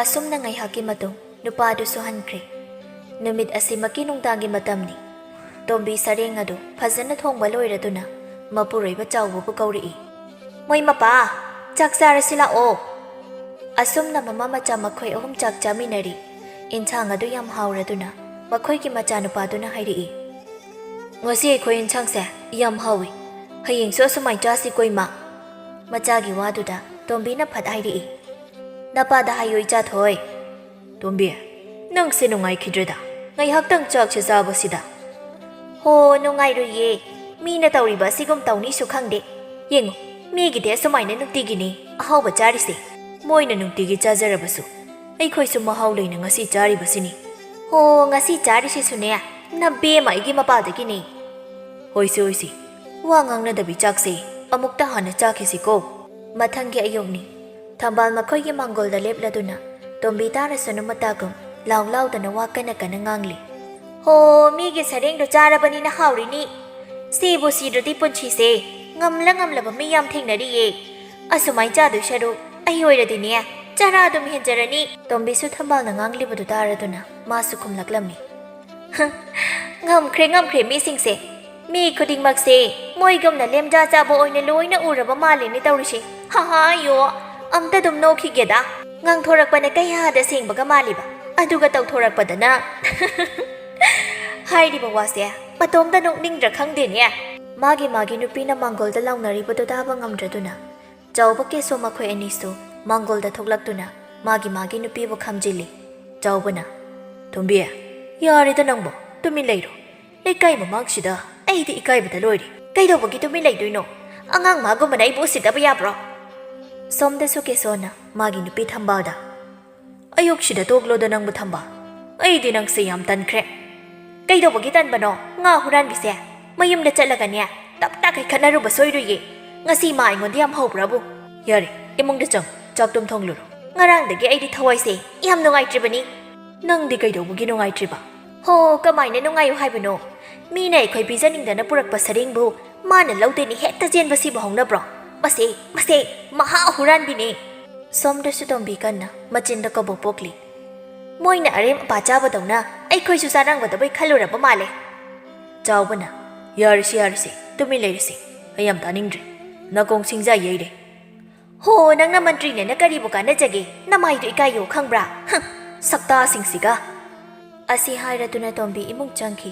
ꯑꯁꯨꯝꯅ ꯉꯥꯏꯍꯥꯛꯀꯤ ꯃꯇꯨꯡ ꯅꯨꯄꯥꯗꯨꯁꯨ ꯍꯟꯈ꯭ꯔꯦ꯫ ꯅꯨꯃꯤꯠ ꯑꯁꯤꯃꯛꯀꯤ ꯅꯨꯡꯗꯥꯡꯒꯤ ꯃꯇꯝꯅꯤ꯫ ꯇꯣꯝꯕꯤ ꯁꯔꯦꯡ ꯑꯗꯨ ꯐꯖꯅ ꯊꯣꯡꯕ ꯂꯣꯏꯔꯗꯨꯅ ꯃꯄꯨꯔꯣꯏꯕ ꯆꯥꯎꯕꯕꯨ ꯀꯧꯔꯛꯏ꯫ "ꯃꯣꯏ ꯃꯄꯥ, ꯆꯥꯛ ꯆꯥꯔꯁꯤ ꯂꯥꯛꯑꯣ꯫" ꯑꯁꯨꯝꯅ ꯃꯃꯥ ꯃꯆꯥ ꯃꯈꯣꯏ ꯑꯍꯨꯝ ꯆꯥꯛ ꯆꯥꯃꯤꯟꯅꯔꯤ꯫ ꯏꯟꯁꯥꯡ ꯑꯗꯨ ꯌꯥꯝ ꯍꯥꯎꯔꯗꯨꯅ ꯃꯈꯣꯏꯒꯤ ꯃꯆꯥꯅꯨꯄꯥꯗꯨꯅ ꯍꯥꯏꯔꯛꯏ, "ꯉꯁꯤ ꯑꯩꯈꯣꯏ ꯏꯟꯁꯥꯡꯁꯦ ꯌꯥꯝ ꯍꯥꯎꯏ꯫ ꯍꯌꯦꯡꯁꯨ ꯑꯁꯨꯃꯥꯏ ꯆꯥꯁꯤꯀꯣ, ꯏꯃꯥ꯫" ꯃꯆꯥꯒꯤ ꯋꯥꯗꯨꯗ ꯇꯣꯝꯕꯤꯅ ꯐꯠ ꯍꯥꯏꯔꯛꯏ, "ꯅꯄꯥꯗ ꯍꯥꯏꯌꯨ, ꯏꯆꯥ ꯊꯣꯏ꯫" "ꯇꯣꯝꯕꯤ, ꯅꯪꯁꯦ ꯅꯨꯡꯉꯥꯏꯈꯤꯗ꯭ꯔꯗ, ꯉꯥꯏꯍꯥꯛꯇꯪ ꯆꯥꯛꯁꯦ ꯆꯥꯕꯁꯤꯗ?" "ꯍꯣ, ꯅꯨꯡꯉꯥꯏꯔꯣꯏꯌꯦ꯫ ꯃꯤꯅ ꯇꯧꯔꯤꯕ ꯑꯁꯤꯒꯨꯝ ꯇꯧꯅꯤꯁꯨ ꯈꯪꯗꯦ꯫ ꯌꯦꯡꯉꯨ, ꯃꯤꯒꯤꯗꯤ ꯑꯁꯨꯃꯥꯏꯅ ꯅꯨꯡꯇꯤꯒꯤꯅꯤ ꯑꯍꯥꯎꯕ ꯆꯥꯔꯤꯁꯦ꯫ ꯃꯣꯏꯅ ꯅꯨꯡꯇꯤꯒꯤ ꯆꯥꯖꯔꯕꯁꯨ, ꯑꯩꯈꯣꯏꯁꯨ ꯃꯍꯥꯎ ꯂꯩꯅ ꯉꯁꯤ ꯆꯥꯔꯤꯕꯁꯤꯅꯤ꯫" "ꯍꯣ, ꯉꯁꯤ ꯆꯥꯔꯤꯁꯤꯁꯨꯅꯦ, ꯅꯕꯦꯝꯃ ꯑꯩꯒꯤ ꯃꯄꯥꯗꯒꯤꯅꯤ꯫" "ꯍꯣꯏꯁꯦ, ꯍꯣꯏꯁꯦ, ꯋꯥ ꯉꯥꯡꯅꯗꯕꯤ ꯆꯥꯛꯁꯦ ꯑꯃꯨꯛꯇ ꯍꯥꯟꯅ ꯆꯥꯈꯤꯁꯤꯀꯣ꯫" ꯃꯊꯪꯒꯤ ꯑꯌꯨꯛꯅꯤ꯫ ꯊꯝꯕꯥꯜ ꯃꯈꯣꯏꯒꯤ ꯃꯥꯡꯒꯣꯜꯗ ꯂꯦꯞꯂꯗꯨꯅ ꯇꯣꯝꯕꯤ ꯇꯥꯔꯁꯅꯨ ꯃꯇꯥꯒꯨꯝ ꯂꯥꯎ ꯂꯥꯎꯗꯅ ꯋꯥ ꯀꯟꯅ ꯀꯟꯅ ꯉꯥꯡꯂꯤ꯫ "ꯍꯣ, ꯃꯤꯒꯤ ꯁꯔꯦꯡꯗꯣ ꯆꯥꯔꯕꯅꯤꯅ ꯍꯥꯎꯔꯤꯅꯤ꯫ ꯁꯤꯕꯨ ꯁꯤꯗ꯭ꯔꯗꯤ ꯄꯨꯟꯁꯤꯁꯦ ꯉꯝꯂ ꯉꯝꯂꯕ ꯃꯤ ꯌꯥꯝ ꯊꯦꯡꯅꯔꯤꯌꯦ꯫ ꯑꯁꯨꯃꯥꯏ ꯆꯥꯗꯣꯏ ꯁꯔꯨꯛ ꯑꯩ ꯑꯣꯏꯔꯗꯤꯅꯦ, ꯆꯔꯥ ꯑꯗꯨꯝ ꯍꯦꯟꯖꯔꯅꯤ꯫" ꯇꯣꯝꯕꯤꯁꯨ ꯊꯝꯕꯥꯜꯅ ꯉꯥꯡꯂꯤꯕꯗꯨ ꯇꯥꯔꯗꯨꯅ ꯃꯥꯁꯨ ꯈꯨꯝꯂꯛꯂꯝꯃꯤ꯫ "ꯉꯝꯈ꯭ꯔꯦ, ꯉꯝꯈ꯭ꯔꯦ ꯃꯤꯁꯤꯡꯁꯦ꯫ ꯃꯤ ꯈꯨꯗꯤꯡꯃꯛꯁꯦ ꯃꯣꯏꯒꯨꯝꯅ ꯂꯦꯝꯖꯥ ꯆꯥꯕ ꯑꯣꯏꯅ ꯂꯣꯏꯅ ꯎꯔꯕ ꯃꯥꯜꯂꯦꯅꯦ ꯇꯧꯔꯤꯁꯦ꯫ ꯍꯥꯍꯥ, ꯑꯌꯣ, ꯑꯝꯇ ꯑꯗꯨꯝ ꯅꯣꯛꯈꯤꯒꯦꯗ꯫ ꯉꯥꯡꯊꯣꯔꯛꯄꯅ ꯀꯌꯥꯗ ꯁꯦꯡꯕꯒ ꯃꯥꯜꯂꯤꯕ, ꯑꯗꯨꯒ ꯇꯧꯊꯣꯔꯛꯄꯗꯅ" ꯍꯥꯏꯔꯤꯕ ꯋꯥꯁꯦ ꯃꯇꯣꯝꯇ ꯅꯣꯛꯅꯤꯡꯗ꯭ꯔꯥ ꯈꯪꯗꯦꯅꯦ꯫ ꯃꯥꯒꯤ ꯃꯥꯒꯤ ꯅꯨꯄꯤꯅ ꯃꯥꯡꯒꯣꯜꯗ ꯂꯥꯎꯅꯔꯤꯕꯗꯨ ꯇꯥꯕ ꯉꯝꯗ꯭ꯔꯗꯨꯅ ꯆꯥꯎꯕ ꯀꯦꯁꯣ ꯃꯈꯣꯏ ꯑꯅꯤꯁꯨ ꯃꯥꯡꯒꯣꯜꯗ ꯊꯣꯛꯂꯛꯇꯨꯅ ꯃꯥꯒꯤ ꯃꯥꯒꯤ ꯅꯨꯄꯤꯕꯨ ꯈꯥꯝꯖꯤꯜꯂꯤ꯫ ꯆꯥꯎꯕꯅ, "ꯇꯣꯝꯕꯤ, ꯌꯥꯔꯦꯗ ꯅꯪꯕꯣ, ꯇꯨꯃꯤꯟ ꯂꯩꯔꯣ꯫ ꯂꯩꯀꯥꯏ ꯃꯃꯥꯡꯁꯤꯗ ꯑꯩꯗꯤ ꯏꯀꯥꯏꯕꯗ ꯂꯣꯏꯔꯦ꯫ ꯀꯩꯗꯧꯕꯒꯤ ꯇꯨꯃꯤꯟ ꯂꯩꯗꯣꯏꯅꯣ? ꯑꯉꯥꯡ ꯃꯥꯒꯨꯝꯕꯅ ꯑꯩꯕꯨ ꯎꯁꯤꯠꯇꯕ ꯌꯥꯕ꯭ꯔꯣ?" ꯁꯣꯝꯗꯁꯨ ꯀꯦꯁꯣꯅ ꯃꯥꯒꯤ ꯅꯨꯄꯤ ꯊꯝꯕꯥꯜꯗ, "ꯑꯌꯨꯛꯁꯤꯗ ꯇꯣꯛꯂꯣꯗ ꯅꯪꯕꯨ, ꯊꯝꯕꯥꯜ꯫ ꯑꯩꯗꯤ ꯅꯪꯁꯦ ꯌꯥꯝ ꯇꯟꯈ꯭ꯔꯦ꯫" "ꯀꯩꯗꯧꯕꯒꯤ ꯇꯟꯕꯅꯣ? ꯉꯥ ꯍꯨꯔꯥꯟꯕꯤꯁꯦ ꯃꯌꯨꯝꯗ ꯆꯠꯂꯒꯅꯦ, ꯇꯞ ꯇꯥꯈꯩ ꯈꯠꯅꯔꯨꯕ ꯁꯣꯏꯔꯣꯏꯌꯦ꯫ ꯉꯁꯤ ꯃꯥ ꯑꯩꯉꯣꯟꯗ ꯌꯥꯝ ꯍꯧꯕ꯭ꯔꯕꯨ?" "ꯌꯥꯔꯦ, ꯏꯃꯨꯡꯗ ꯆꯪ, ꯆꯥꯛꯇꯨꯝ ꯊꯣꯡꯂꯨꯔꯣ꯫" "ꯉꯔꯥꯡꯗꯒꯤ ꯑꯩꯗꯤ ꯊꯋꯥꯏꯁꯦ ꯌꯥꯝ ꯅꯨꯡꯉꯥꯏꯇ꯭ꯔꯤꯕꯅꯤ꯫" "ꯅꯪꯗꯤ ꯀꯩꯗꯧꯕꯒꯤ ꯅꯨꯡꯉꯥꯏꯇ꯭ꯔꯤꯕ?" "ꯍꯣ, ꯀꯃꯥꯏꯅ ꯅꯨꯡꯉꯥꯏꯌꯨ ꯍꯥꯏꯕꯅꯣ? ꯃꯤꯅ ꯑꯩꯈꯣꯏ ꯄꯤꯖꯅꯤꯡꯗꯅ ꯄꯨꯔꯛꯄ ꯁꯔꯦꯡꯕꯨ ꯃꯥꯅ ꯂꯧꯗꯦꯅ ꯍꯦꯛꯇ ꯆꯦꯟꯕꯁꯤꯕꯨ ꯍꯧꯅꯕ꯭ꯔꯣ? ꯃꯁꯦ, ꯃꯁꯦ, ꯃꯍꯥ ꯍꯨꯔꯥꯟꯕꯤꯅꯤ!" ꯁꯣꯝꯗꯁꯨ ꯇꯣꯝꯕꯤ ꯀꯟꯅ ꯃꯆꯤꯟꯗ ꯀꯕꯣꯛ ꯄꯣꯛꯂꯤ꯫ "ꯃꯣꯏꯅ ꯑꯔꯦꯝ ꯑꯄꯥ ꯆꯥꯕꯗꯧꯅ ꯑꯩꯈꯣꯏꯁꯨ ꯆꯥꯔꯝꯒꯗꯕꯩ ꯈꯜꯂꯨꯔꯕ ꯃꯥꯜꯂꯦ꯫" ꯆꯥꯎꯕꯅ, "ꯌꯥꯔꯁꯤ, ꯌꯥꯔꯁꯤ, ꯇꯨꯃꯤꯟ ꯂꯩꯔꯁꯤ꯫ ꯑꯩ ꯌꯥꯝ ꯇꯥꯅꯤꯡꯗ꯭ꯔꯦ꯫ ꯅꯥꯀꯣꯡ ꯁꯤꯡꯖꯥ ꯌꯩꯔꯦ꯫ "ꯍꯣ, ꯅꯪꯅ ꯃꯟꯇ꯭ꯔꯤꯅꯦꯅ ꯀꯔꯤꯕꯨ ꯀꯥꯟꯅꯖꯒꯦ? ꯅꯃꯥꯏꯗꯣ ꯏꯀꯥꯏꯌꯣ, ꯈꯪꯕ꯭ꯔꯥ? ꯍꯝ, ꯁꯛꯇꯥꯁꯤꯡꯁꯤꯒ!" ꯑꯁꯤ ꯍꯥꯏꯔꯗꯨꯅ ꯇꯣꯝꯕꯤ ꯏꯃꯨꯡ ꯆꯪꯈꯤ꯫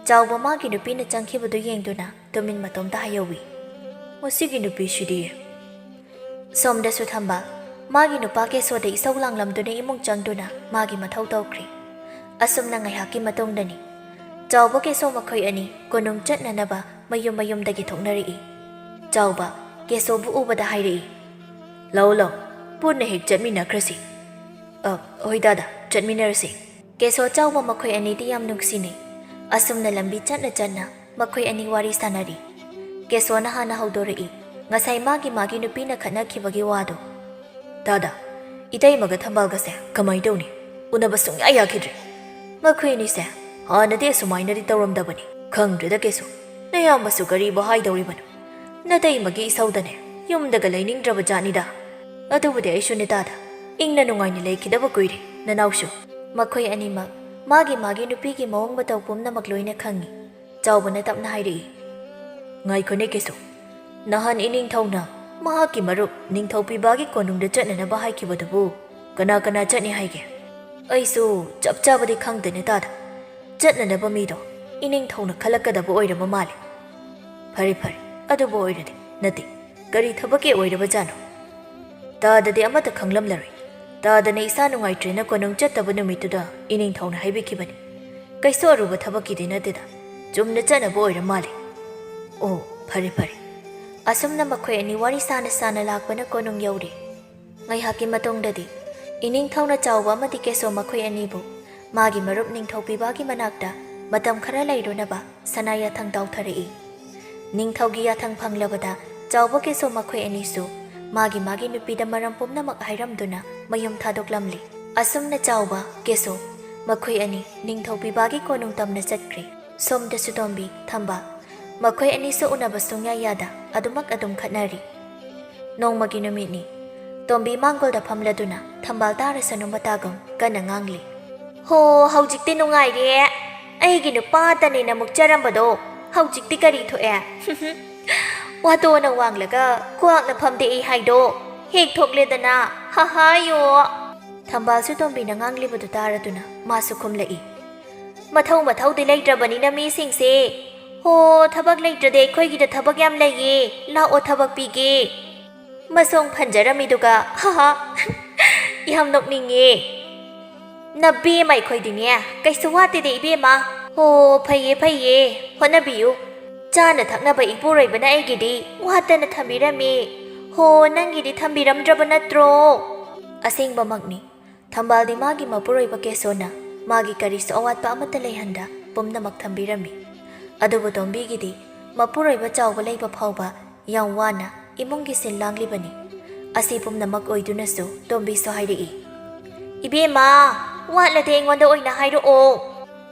ꯆꯥꯎꯕ ꯃꯥꯒꯤ ꯅꯨꯄꯤꯅ ꯆꯪꯈꯤꯕꯗꯨ ꯌꯦꯡꯗꯨꯅ ꯇꯨꯃꯤꯟ ꯃꯇꯣꯝꯇ ꯍꯥꯏꯍꯧꯏ, "ꯃꯁꯤꯒꯤ ꯅꯨꯄꯤꯁꯤꯗꯤ!" ꯁꯣꯝꯗꯁꯨ ꯊꯝꯕꯥꯜ ꯃꯥꯒꯤ ꯅꯨꯄꯥ ꯀꯦꯁꯣꯗ ꯏꯁꯧ ꯂꯥꯡꯂꯝꯗꯨꯅ ꯏꯃꯨꯡ ꯆꯪꯗꯨꯅ ꯃꯥꯒꯤ ꯃꯊꯧ ꯇꯧꯈ꯭ꯔꯦ꯫ ꯑꯁꯨꯝꯅ ꯉꯥꯏꯍꯥꯛꯀꯤ ꯃꯇꯨꯡꯗꯅꯤ꯫ ꯆꯥꯎꯕ ꯀꯦꯁꯣ ꯃꯈꯣꯏ ꯑꯅꯤ ꯀꯣꯅꯨꯡ ꯆꯠꯅꯅꯕ ꯃꯌꯨꯝ ꯃꯌꯨꯝꯗꯒꯤ ꯊꯣꯛꯅꯔꯛꯏ꯫ ꯆꯥꯎꯕ ꯀꯦꯁꯣꯕꯨ ꯎꯕꯗ ꯍꯥꯏꯔꯛꯏ, "ꯂꯥꯛꯑꯣ, ꯂꯥꯛꯑꯣ, ꯄꯨꯟꯅ ꯍꯦꯛ ꯆꯠꯃꯤꯟꯅꯈ꯭ꯔꯁꯤ꯫" "ꯑ, ꯍꯣꯏ ꯗꯥꯗꯥ, ꯆꯠꯃꯤꯟꯅꯔꯁꯤ꯫" ꯀꯦꯁꯣ ꯆꯥꯎꯕ ꯃꯈꯣꯏ ꯑꯅꯤꯗꯤ ꯌꯥꯝ ꯅꯨꯡꯁꯤꯅꯩ꯫ ꯑꯁꯨꯝꯅ ꯂꯝꯕꯤ ꯆꯠꯅ ꯆꯠꯅ ꯃꯈꯣꯏ ꯑꯅꯤ ꯋꯥꯔꯤ ꯁꯥꯟꯅꯔꯤ꯫ ꯀꯦꯁꯣꯅ ꯍꯥꯟꯅ ꯍꯧꯗꯣꯔꯛꯏ, ꯉꯁꯥꯏ ꯃꯥꯒꯤ ꯃꯥꯒꯤ ꯅꯨꯄꯤꯅ ꯈꯠꯅꯈꯤꯕꯒꯤ ꯋꯥꯗꯣ꯫ "ꯗꯥꯗꯥ, ꯏꯇꯩꯃꯒ ꯊꯝꯕꯥꯜꯒꯁꯦ ꯀꯃꯥꯏ ꯇꯧꯅꯤ? ꯎꯅꯕ ꯁꯨꯡꯌꯥ ꯌꯥꯈꯤꯗ꯭ꯔꯦ꯫ ꯃꯈꯣꯏ ꯑꯅꯤꯁꯦ ꯍꯥꯟꯅꯗꯤ ꯑꯁꯨꯃꯥꯏꯅꯗꯤ ꯇꯧꯔꯝꯗꯕꯅꯤ꯫ ꯈꯪꯗ꯭ꯔꯦꯗ ꯀꯦꯁꯣ, ꯅꯌꯥꯝꯕꯁꯨ ꯀꯔꯤꯕꯨ ꯍꯥꯏꯗꯧꯔꯤꯕꯅꯣ? ꯅꯇꯩꯃꯒꯤ ꯏꯁꯧꯗꯅꯦ ꯌꯨꯝꯗꯒ ꯂꯩꯅꯤꯡꯗ꯭ꯔꯕ ꯖꯥꯠꯅꯤꯗ꯫" "ꯑꯗꯨꯕꯨꯗꯤ ꯑꯩꯁꯨꯅꯦ ꯗꯥꯗꯥ, ꯏꯪꯅ ꯅꯨꯡꯉꯥꯏꯅ ꯂꯩꯈꯤꯗꯕ ꯀꯨꯏꯔꯦ ꯅꯅꯥꯎꯁꯨ꯫" ꯃꯈꯣꯏ ꯑꯅꯤꯃꯛ ꯃꯥꯒꯤ ꯃꯥꯒꯤ ꯅꯨꯄꯤꯒꯤ ꯃꯑꯣꯡ ꯃꯇꯧ ꯄꯨꯝꯅꯃꯛ ꯂꯣꯏꯅ ꯈꯪꯏ꯫ ꯆꯥꯎꯕꯅ ꯇꯞꯅ ꯍꯥꯏꯔꯛꯏ, "ꯉꯥꯏꯈꯣꯅꯦ ꯀꯦꯁꯣ, ꯅꯍꯥꯟ ꯏꯅꯤꯡꯊꯧꯅ ꯃꯍꯥꯛꯀꯤ ꯃꯔꯨꯞ ꯅꯤꯡꯊꯧ ꯄꯤꯕꯥꯒꯤ ꯀꯣꯅꯨꯡꯗ ꯆꯠꯅꯅꯕ ꯍꯥꯏꯈꯤꯕꯗꯨꯕꯨ ꯀꯅꯥ ꯀꯅꯥ ꯆꯠꯅꯤ ꯍꯥꯏꯒꯦ? ꯑꯩꯁꯨ ꯆꯞ ꯆꯥꯕꯗꯤ ꯈꯪꯗꯦꯅꯦ ꯗꯥꯗꯥ꯫ ꯆꯠꯅꯅꯕ ꯃꯤꯗꯣ ꯏꯅꯤꯡꯊꯧꯅ ꯈꯜꯂꯛꯀꯗꯕ ꯑꯣꯏꯔꯕ ꯃꯥꯜꯂꯦ꯫" "ꯐꯔꯦ ꯐꯔꯦ, ꯑꯗꯨꯕꯨ ꯑꯣꯏꯔꯗꯤ ꯅꯠꯇꯦ, ꯀꯔꯤ ꯊꯕꯛꯀꯤ ꯑꯣꯏꯔꯕꯖꯥꯠꯅꯣ? ꯗꯥꯗꯥꯗꯤ ꯑꯃꯠꯇ ꯈꯪꯂꯝꯂꯔꯣꯏ꯫ ꯗꯥꯗꯥꯅ ꯏꯁꯥ ꯅꯨꯡꯉꯥꯏꯇ꯭ꯔꯦꯅ ꯀꯣꯅꯨꯡ ꯆꯠꯇꯕ ꯅꯨꯃꯤꯠꯇꯨꯗ ꯏꯅꯤꯡꯊꯧꯅ ꯍꯥꯏꯕꯤꯈꯤꯕꯅꯤ꯫ ꯀꯩꯁꯨ ꯑꯔꯨꯕ ꯊꯕꯛꯀꯤꯗꯤ ꯅꯠꯇꯦꯗ, ꯆꯨꯝꯅ ꯆꯠꯅꯕ ꯑꯣꯏꯔ ꯃꯥꯜꯂꯦ꯫" "ꯑꯣ, ꯐꯔꯦ ꯐꯔꯦ꯫" ꯑꯁꯨꯝꯅ ꯃꯈꯣꯏ ꯑꯅꯤ ꯋꯥꯔꯤ ꯁꯥꯅ ꯁꯥꯅ ꯂꯥꯛꯄꯅ ꯀꯣꯅꯨꯡ ꯌꯧꯔꯦ꯫ ꯉꯥꯏꯍꯥꯛꯀꯤ ꯃꯇꯨꯡꯗꯗꯤ ꯏꯅꯤꯡꯊꯧꯅ ꯆꯥꯎꯕ ꯑꯃꯗꯤ ꯀꯦꯁꯣ ꯃꯈꯣꯏ ꯑꯅꯤꯕꯨ ꯃꯥꯒꯤ ꯃꯔꯨꯞ ꯅꯤꯡꯊꯧ ꯄꯤꯕꯥꯒꯤ ꯃꯅꯥꯛꯇ ꯃꯇꯝ ꯈꯔ ꯂꯩꯔꯨꯅꯕ ꯁꯅꯥ ꯌꯥꯊꯪ ꯇꯥꯎꯊꯔꯛꯏ꯫ ꯅꯤꯡꯊꯧꯒꯤ ꯌꯥꯊꯪ ꯐꯪꯂꯕꯗ ꯆꯥꯎꯕ ꯀꯦꯁꯣ ꯃꯈꯣꯏ ꯑꯅꯤꯁꯨ ꯃꯥꯒꯤ ꯃꯥꯒꯤ ꯅꯨꯄꯤꯗ ꯃꯔꯝ ꯄꯨꯝꯅꯃꯛ ꯍꯥꯏꯔꯝꯗꯨꯅ ꯃꯌꯨꯝ ꯊꯥꯗꯣꯛꯂꯝꯂꯤ꯫ ꯑꯁꯨꯝꯅ ꯆꯥꯎꯕ, ꯀꯦꯁꯣ ꯃꯈꯣꯏ ꯑꯅꯤ ꯅꯤꯡꯊꯧ ꯄꯤꯕꯥꯒꯤ ꯀꯣꯅꯨꯡ ꯇꯝꯅ ꯆꯠꯈ꯭ꯔꯦ꯫ ꯁꯣꯝꯗꯁꯨ ꯇꯣꯝꯕꯤ, ꯊꯝꯕꯥꯜ ꯃꯈꯣꯏ ꯑꯅꯤꯁꯨ ꯎꯅꯕ ꯁꯨꯡꯌꯥ ꯌꯥꯗ ꯑꯗꯨꯃꯛ ꯑꯗꯨꯝ ꯈꯠꯅꯔꯤ꯫ ꯅꯣꯡꯃꯒꯤ ꯅꯨꯃꯤꯠꯅꯤ꯫ ꯇꯣꯝꯕꯤ ꯃꯥꯡꯒꯣꯜꯗ ꯐꯝꯂꯗꯨꯅ ꯊꯝꯕꯥꯜ ꯇꯥꯔꯁꯅꯨ ꯃꯇꯥꯒꯨꯝ ꯀꯟꯅ ꯉꯥꯡꯂꯤ꯫ "ꯍꯣ, ꯍꯧꯖꯤꯛꯇꯤ ꯅꯨꯡꯉꯥꯏꯔꯦ꯫ ꯑꯩꯒꯤ ꯅꯨꯄꯥꯇꯅꯦꯅ ꯃꯨꯛꯆꯔꯝꯕꯗꯣ ꯍꯧꯖꯤꯛꯇꯤ ꯀꯔꯤ ꯊꯣꯛꯑꯦ?" ꯋꯥꯇꯣꯅ ꯋꯥꯡꯂꯒ ꯀ꯭ꯋꯥꯛꯅ ꯐꯝꯗꯦꯛꯏ ꯍꯥꯏꯗꯣ ꯍꯦꯛ ꯊꯣꯛꯂꯦꯗꯅ, ꯍꯍꯥꯌꯣ꯫ ꯊꯝꯕꯥꯜꯁꯨ ꯇꯣꯝꯕꯤꯅ ꯉꯥꯡꯂꯤꯕꯗꯨ ꯇꯥꯔꯗꯨꯅ ꯃꯥꯁꯨ ꯈꯨꯝꯂꯛꯏ꯫ ꯃꯊꯧ ꯃꯊꯧꯗꯤ ꯂꯩꯇ꯭ꯔꯕꯅꯤꯅ ꯃꯤꯁꯤꯡꯁꯦ꯫ ꯍꯣ, ꯊꯕꯛ ꯂꯩꯇ꯭ꯔꯗꯤ ꯑꯩꯈꯣꯏꯒꯤꯗ ꯊꯕꯛ ꯌꯥꯝ ꯂꯩꯌꯦ, ꯂꯥꯛꯑꯣ ꯊꯕꯛ ꯄꯤꯒꯦ꯫ ꯃꯁꯣꯡ ꯐꯟꯖꯔꯝꯃꯤꯗꯨꯒ, ꯍꯍ꯫ ꯌꯥꯝ ꯅꯣꯛꯅꯤꯡꯉꯦ꯫ ꯅꯕꯦꯝꯃ ꯑꯩꯈꯣꯏꯗꯤꯅꯦ, ꯀꯩꯁꯨ ꯋꯥꯠꯇꯦꯗ ꯏꯕꯦꯝꯃ꯫ ꯍꯣ, ꯐꯩꯌꯦ ꯐꯩꯌꯦ, ꯍꯣꯠꯅꯕꯤꯌꯨ꯫ ꯆꯥꯅ ꯊꯛꯅꯕ ꯏꯄꯨꯔꯣꯏꯕꯅ ꯑꯩꯒꯤꯗꯤ ꯋꯥꯠꯇꯅ ꯊꯝꯕꯤꯔꯝꯃꯤ꯫ ꯍꯣ, ꯅꯪꯒꯤꯗꯤ ꯊꯝꯕꯤꯔꯝꯗ꯭ꯔꯕ ꯅꯠꯇ꯭ꯔꯣ? ꯑꯁꯦꯡꯕꯃꯛꯅꯤ꯫ ꯊꯝꯕꯥꯜꯗꯤ ꯃꯥꯒꯤ ꯃꯄꯨꯔꯣꯏꯕ ꯀꯦꯁꯣꯅ ꯃꯥꯒꯤ ꯀꯔꯤꯁꯨ ꯑꯋꯥꯠꯄ ꯑꯃꯠꯇ ꯂꯩꯍꯟꯗ ꯄꯨꯝꯅꯃꯛ ꯊꯝꯕꯤꯔꯝꯃꯤ꯫ ꯑꯗꯨꯕꯨ ꯇꯣꯝꯕꯤꯒꯤꯗꯤ ꯃꯄꯨꯔꯣꯏꯕ ꯆꯥꯎꯕ ꯂꯩꯕ ꯐꯥꯎꯕ ꯌꯥꯝ ꯋꯥꯅ ꯏꯃꯨꯡꯒꯤ ꯁꯤꯟ ꯂꯥꯡꯂꯤꯕꯅꯤ꯫ ꯑꯁꯤ ꯄꯨꯝꯅꯃꯛ ꯑꯣꯏꯗꯨꯅꯁꯨ ꯇꯣꯝꯕꯤꯁꯨ ꯍꯥꯏꯔꯛꯏ, "ꯏꯕꯦꯝꯃ, ꯋꯥꯠꯂꯗꯤ ꯑꯩꯉꯣꯟꯗ ꯑꯣꯏꯅ ꯍꯥꯏꯔꯛꯑꯣ꯫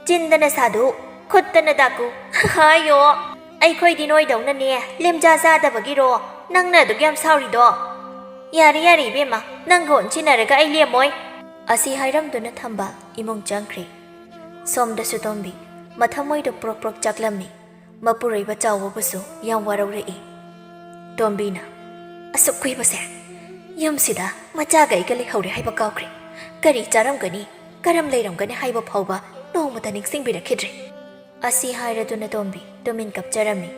ꯆꯤꯟꯗꯅ ꯁꯥꯗꯨ, ꯈꯨꯠꯇꯅ ꯗꯥꯀꯨ꯫ ꯍꯥꯏꯌꯣ, ꯑꯩꯈꯣꯏꯗꯤ ꯅꯣꯏꯗꯧꯅꯅꯦ ꯂꯦꯝꯖꯥ ꯆꯥꯗꯕꯒꯤꯔꯣ ꯅꯪꯅ ꯑꯗꯨꯛ ꯌꯥꯝ ꯁꯥꯎꯔꯤꯗꯣ? ꯌꯥꯔꯦ, ꯌꯥꯔꯦ ꯏꯕꯦꯝꯃ, ꯅꯪꯒ ꯑꯣꯟꯁꯤꯟꯅꯔꯒ ꯑꯩ ꯂꯦꯝꯃꯣꯏ꯫" ꯑꯁꯤ ꯍꯥꯏꯔꯝꯗꯨꯅ ꯊꯝꯕꯥꯜ ꯏꯃꯨꯡ ꯆꯪꯈ꯭ꯔꯦ꯫ ꯁꯣꯝꯗꯁꯨ ꯇꯣꯝꯕꯤ ꯃꯊꯃꯣꯏꯗ ꯄ꯭ꯔꯣꯛ ꯄ꯭ꯔꯣꯛ ꯆꯥꯛꯂꯝꯃꯤ꯫ ꯃꯄꯨꯔꯣꯏꯕ ꯆꯥꯎꯕꯕꯨꯁꯨ ꯌꯥꯝ ꯋꯥꯔꯧꯔꯛꯏ꯫ ꯇꯣꯝꯕꯤꯅ, "ꯑꯁꯨꯛ ꯀꯨꯏꯕꯁꯦ ꯌꯨꯝꯁꯤꯗ ꯃꯆꯥꯒ ꯑꯩꯒ ꯂꯩꯍꯧꯔꯦ ꯍꯥꯏꯕ ꯀꯥꯎꯈ꯭ꯔꯦ꯫ ꯀꯔꯤ ꯆꯥꯔꯝꯒꯅꯤ, ꯀꯔꯝ ꯂꯩꯔꯝꯒꯅꯤ ꯍꯥꯏꯕ ꯐꯥꯎꯕ ꯅꯣꯡꯃꯇ ꯅꯤꯡꯁꯤꯡꯕꯤꯔꯛꯈꯤꯗ꯭ꯔꯦ꯫" ꯑꯁꯤ ꯍꯥꯏꯔꯗꯨꯅ ꯇꯣꯝꯕꯤ ꯇꯨꯃꯤꯟ ꯀꯞꯆꯔꯝꯃꯤ꯫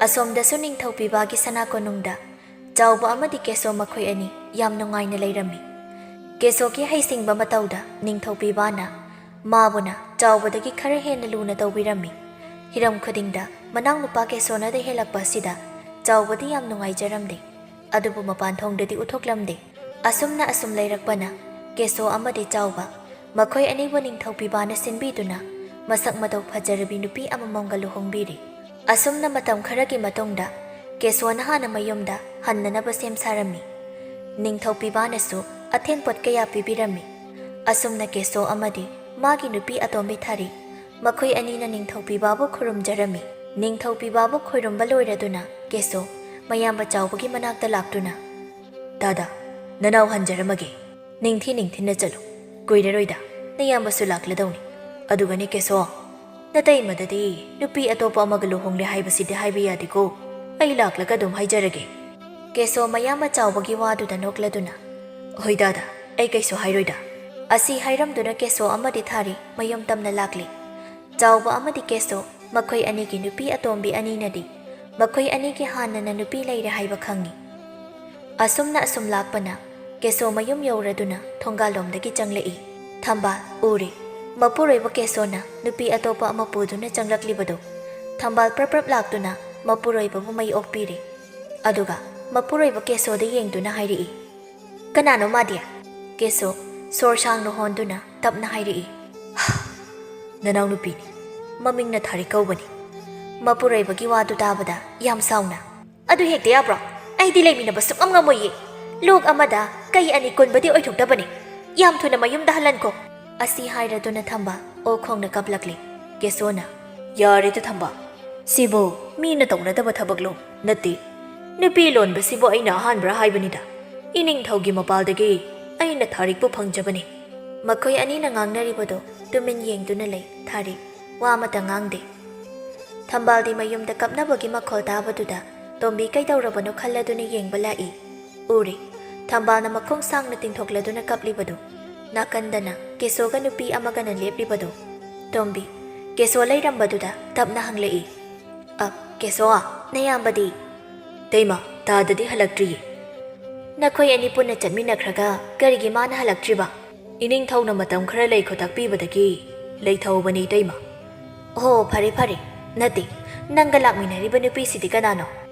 ꯑꯁꯣꯝꯗꯁꯨ ꯅꯤꯡꯊꯧ ꯄꯤꯕꯥꯒꯤ ꯁꯅꯥ ꯀꯣꯅꯨꯡꯗ ꯆꯥꯎꯕ ꯑꯃꯗꯤ ꯀꯦꯁꯣ ꯃꯈꯣꯏ ꯑꯅꯤ ꯌꯥꯝ ꯅꯨꯡꯉꯥꯏꯅ ꯂꯩꯔꯝꯃꯤ꯫ ꯀꯦꯁꯣꯒꯤ ꯍꯩꯁꯤꯡꯕ ꯃꯇꯧꯗ ꯅꯤꯡꯊꯧ ꯄꯤꯕꯥꯅ ꯃꯥꯕꯨꯅ ꯆꯥꯎꯕꯗꯒꯤ ꯈꯔ ꯍꯦꯟꯅ ꯂꯨꯅ ꯇꯧꯕꯤꯔꯝꯃꯤ꯫ ꯍꯤꯔꯝ ꯈꯨꯗꯤꯡꯗ ꯃꯅꯥꯎꯅꯨꯄꯥ ꯀꯦꯁꯣꯅꯗ ꯍꯦꯜꯂꯛꯄ ꯑꯁꯤꯗ ꯆꯥꯎꯕꯗꯤ ꯌꯥꯝ ꯅꯨꯡꯉꯥꯏꯖꯔꯝꯗꯦ꯫ ꯑꯗꯨꯕꯨ ꯃꯄꯥꯟ ꯊꯣꯡꯗꯗꯤ ꯎꯠꯊꯣꯛꯂꯝꯗꯦ꯫ ꯑꯁꯨꯝꯅ ꯑꯁꯨꯝ ꯂꯩꯔꯛꯄꯅ ꯀꯦꯁꯣ ꯑꯃꯗꯤ ꯆꯥꯎꯕ ꯃꯈꯣꯏ ꯑꯅꯤꯕꯨ ꯅꯤꯡꯊꯧ ꯄꯤꯕꯥꯅ ꯁꯤꯟꯕꯤꯗꯨꯅ ꯃꯁꯛ ꯃꯇꯧ ꯐꯖꯔꯕꯤ ꯅꯨꯄꯤ ꯑꯃꯃꯝꯒ ꯂꯨꯍꯣꯡꯕꯤꯔꯤ꯫ ꯑꯁꯨꯝꯅ ꯃꯇꯝ ꯈꯔꯒꯤ ꯃꯇꯨꯡꯗ ꯀꯦꯁꯣꯅ ꯍꯥꯟꯅ ꯃꯌꯨꯝꯗ ꯍꯟꯅꯅꯕ ꯁꯦꯝ ꯁꯥꯔꯝꯃꯤ꯫ ꯅꯤꯡꯊꯧ ꯄꯤꯕꯥꯅꯁꯨ ꯑꯊꯦꯟ ꯄꯣꯠ ꯀꯌꯥ ꯄꯤꯕꯤꯔꯝꯃꯤ꯫ ꯑꯁꯨꯝꯅ ꯀꯦꯁꯣ ꯑꯃꯗꯤ ꯃꯥꯒꯤ ꯅꯨꯄꯤ ꯑꯇꯣꯝꯕꯤ ꯊꯥꯔꯤ ꯃꯈꯣꯏ ꯑꯅꯤꯅ ꯅꯤꯡꯊꯧ ꯄꯤꯕꯥꯕꯨ ꯈꯨꯔꯨꯝꯖꯔꯝꯃꯤ꯫ ꯅꯤꯡꯊꯧ ꯄꯤꯕꯥꯕꯨ ꯈꯣꯏꯔꯨꯝꯕ ꯂꯣꯏꯔꯗꯨꯅ ꯀꯦꯁꯣ ꯃꯌꯥꯝꯕ ꯆꯥꯎꯕꯒꯤ ꯃꯅꯥꯛꯇ ꯂꯥꯛꯇꯨꯅ, "ꯗꯥꯗꯥ, ꯅꯅꯥꯎ ꯍꯟꯖꯔꯝꯃꯒꯦ꯫ ꯅꯤꯡꯊꯤ ꯅꯤꯡꯊꯤꯅ ꯆꯠꯂꯨ꯫ ꯀꯨꯏꯔꯔꯣꯏꯗ ꯅꯌꯥꯝꯕꯁꯨ ꯂꯥꯛꯂꯗꯧꯅꯤ꯫ ꯑꯗꯨꯒꯅꯦ ꯀꯦꯁꯣ, ꯅꯇꯩꯃꯗꯗꯤ ꯅꯨꯄꯤ ꯑꯇꯣꯞꯄ ꯑꯃꯒ ꯂꯨꯍꯣꯡꯂꯦ ꯍꯥꯏꯕꯁꯤꯗꯤ ꯍꯥꯏꯕ ꯌꯥꯗꯦꯀꯣ꯫ ꯑꯩ ꯂꯥꯛꯂꯒ ꯑꯗꯨꯝ ꯍꯥꯏꯖꯔꯒꯦ꯫ ꯀꯦꯁꯣ ꯃꯌꯥꯝꯕ ꯆꯥꯎꯕꯒꯤ ꯋꯥꯗꯨꯗ ꯅꯣꯛꯂꯗꯨꯅ, "ꯍꯣꯏꯗꯥꯗ, ꯑꯩ ꯀꯩꯁꯨ ꯍꯥꯏꯔꯣꯏꯗ"꯫ ꯑꯁꯤ ꯍꯥꯏꯔꯝꯗꯨꯅ ꯀꯦꯁꯣ ꯑꯃꯗꯤ ꯊꯥꯔꯤ ꯃꯌꯨꯝ ꯇꯝꯅ ꯂꯥꯛꯂꯤ꯫ ꯆꯥꯎꯕ ꯑꯃꯗꯤ ꯀꯦꯁꯣ, ꯃꯈꯣꯏ ꯑꯅꯤꯒꯤ ꯅꯨꯄꯤ ꯑꯇꯣꯝꯕꯤ ꯑꯅꯤꯅꯗꯤ ꯃꯈꯣꯏ ꯑꯅꯤꯒꯤ ꯍꯥꯟꯅꯅ ꯅꯨꯄꯤ ꯂꯩꯔꯦ ꯍꯥꯏꯕ ꯈꯪꯏ꯫ ꯑꯁꯨꯝꯅ ꯑꯁꯨꯝ ꯂꯥꯛꯄꯅ ꯀꯦꯁꯣ ꯃꯌꯨꯝ ꯌꯧꯔꯗꯨꯅ ꯊꯣꯡꯒꯥꯜꯂꯣꯝꯗꯒꯤ ꯆꯪꯂꯛꯏ꯫ ꯊꯝꯕꯥꯜ ꯎꯔꯦ꯫ ꯃꯄꯨꯔꯣꯏꯕ ꯀꯦꯁꯣꯅ ꯅꯨꯄꯤ ꯑꯇꯣꯞꯄ ꯑꯃ ꯄꯨꯗꯨꯅ ꯆꯪꯂꯛꯂꯤꯕꯗꯨ꯫ ꯊꯝꯕꯥꯜ ꯄ꯭ꯔꯞ ꯄ꯭ꯔꯞ ꯂꯥꯛꯇꯨꯅ ꯃꯄꯨꯔꯣꯏꯕꯕꯨ ꯃꯩ ꯑꯣꯛꯄꯤꯔꯦ꯫ ꯑꯗꯨꯒ ꯃꯄꯨꯔꯣꯏꯕ ꯀꯦꯁꯣꯗ ꯌꯦꯡꯗꯨꯅ ꯍꯥꯏꯔꯛꯏ, "ꯀꯅꯥꯅꯣ ꯃꯥꯗꯤ?" ꯀꯦꯁꯣ ꯁꯣꯔ ꯁꯥꯡꯅ ꯍꯣꯟꯗꯨꯅ ꯇꯞꯅ ꯍꯥꯏꯔꯛꯏ, "ꯅꯅꯥꯎꯅꯨꯄꯤꯅꯤ꯫ ꯃꯃꯤꯡꯅ ꯊꯥꯔꯤ ꯀꯧꯕꯅꯤ"꯫ ꯃꯄꯨꯔꯣꯏꯕꯒꯤ ꯋꯥꯗꯨ ꯇꯥꯕꯗ ꯌꯥꯝ ꯁꯥꯎꯅ, "ꯑꯗꯨ ꯍꯦꯛꯇ ꯌꯥꯕ꯭ꯔꯣ? ꯑꯩꯗꯤ ꯂꯩꯃꯤꯟꯅꯕ ꯁꯨꯛꯉꯝ ꯉꯝꯃꯣꯏꯌꯦ꯫ ꯂꯣꯛ ꯑꯃꯗ ꯀꯩ ꯑꯅꯤ ꯀꯨꯟꯕꯗꯤ ꯑꯣꯏꯊꯣꯛꯇꯕꯅꯤ꯫ ꯌꯥꯝ ꯊꯨꯅ ꯃꯌꯨꯝꯗ ꯍꯜꯍꯟꯈꯣ"꯫ ꯑꯁꯤ ꯍꯥꯏꯔꯗꯨꯅ ꯊꯝꯕꯥꯜ ꯑꯣꯛ ꯈꯣꯡꯅ ꯀꯞꯂꯛꯂꯤ꯫ ꯀꯦꯁꯣꯅ, "ꯌꯥꯔꯦꯗ ꯊꯝꯕꯥꯜ, ꯁꯤꯕꯨ ꯃꯤꯅ ꯇꯧꯅꯗꯕ ꯊꯕꯛꯂꯣ? ꯅꯠꯇꯦ꯫ ꯅꯨꯄꯤ ꯂꯣꯟꯕꯁꯤꯕꯨ ꯑꯩꯅ ꯑꯍꯥꯟꯕ꯭ꯔꯥ ꯍꯥꯏꯕꯅꯤꯗ꯫ ꯏꯅꯤꯡꯊꯧꯒꯤ ꯃꯄꯥꯜꯗꯒꯤ ꯑꯩꯅ ꯊꯥꯔꯤꯛꯄꯨ ꯐꯪꯖꯕꯅꯤ"꯫ ꯃꯈꯣꯏ ꯑꯅꯤꯅ ꯉꯥꯡꯅꯔꯤꯕꯗꯨ ꯇꯨꯃꯤꯟ ꯌꯦꯡꯗꯨꯅ ꯂꯩ ꯊꯥꯔꯤꯛ꯫ ꯋꯥ ꯑꯃꯠꯇ ꯉꯥꯡꯗꯦ꯫ ꯊꯝꯕꯥꯜꯗꯤ ꯃꯌꯨꯝꯗ ꯀꯞꯅꯕꯒꯤ ꯃꯈꯣꯜ ꯇꯥꯕꯗꯨꯗ ꯇꯣꯝꯕꯤ ꯀꯩꯗꯧꯔꯕꯅꯣ ꯈꯜꯂꯗꯨꯅ ꯌꯦꯡꯕ ꯂꯥꯛꯏ꯫ ꯎꯔꯦ꯫ ꯊꯝꯕꯥꯜꯅ ꯃꯈꯣꯡ ꯁꯥꯡꯅ ꯇꯤꯡꯊꯣꯛꯂꯗꯨꯅ ꯀꯞꯂꯤꯕꯗꯨ꯫ ꯅꯥꯀꯟꯗꯅ ꯀꯦꯁꯣꯒ ꯅꯨꯄꯤ ꯑꯃꯒꯅ ꯂꯦꯞꯂꯤꯕꯗꯨ꯫ ꯇꯣꯝꯕꯤ, ꯀꯦꯁꯣ ꯂꯩꯔꯝꯕꯗꯨꯗ ꯇꯞꯅ ꯍꯪꯂꯛꯏ, "ꯑ, ꯀꯦꯁꯣ, ꯅꯌꯥꯝꯕꯗꯤ?" "ꯏꯇꯩꯃ, ꯇꯥꯗꯗꯤ ꯍꯜꯂꯛꯇ꯭ꯔꯤꯌꯦ"꯫ "ꯅꯈꯣꯏ ꯑꯅꯤ ꯄꯨꯟꯅ ꯆꯠꯃꯤꯟꯅꯈ꯭ꯔꯒ ꯀꯔꯤꯒꯤ ꯃꯥꯅ ꯍꯜꯂꯛꯇ꯭ꯔꯤꯕ?" "ꯏꯅꯤꯡꯊꯧꯅ ꯃꯇꯝ ꯈꯔ ꯂꯩꯈꯣ ꯇꯥꯛꯄꯤꯕꯗꯒꯤ ꯂꯩꯊꯍꯧꯕꯅꯤ ꯏꯇꯩꯃ"꯫ "ꯑꯣꯍꯣ, ꯐꯔꯦ ꯐꯔꯦ꯫ ꯅꯠꯇꯦ, ꯅꯪꯒ ꯂꯥꯛꯃꯤꯟꯅꯔꯤꯕ ꯅꯨꯄꯤꯁꯤꯗꯤ ꯀꯅꯥꯅꯣ?"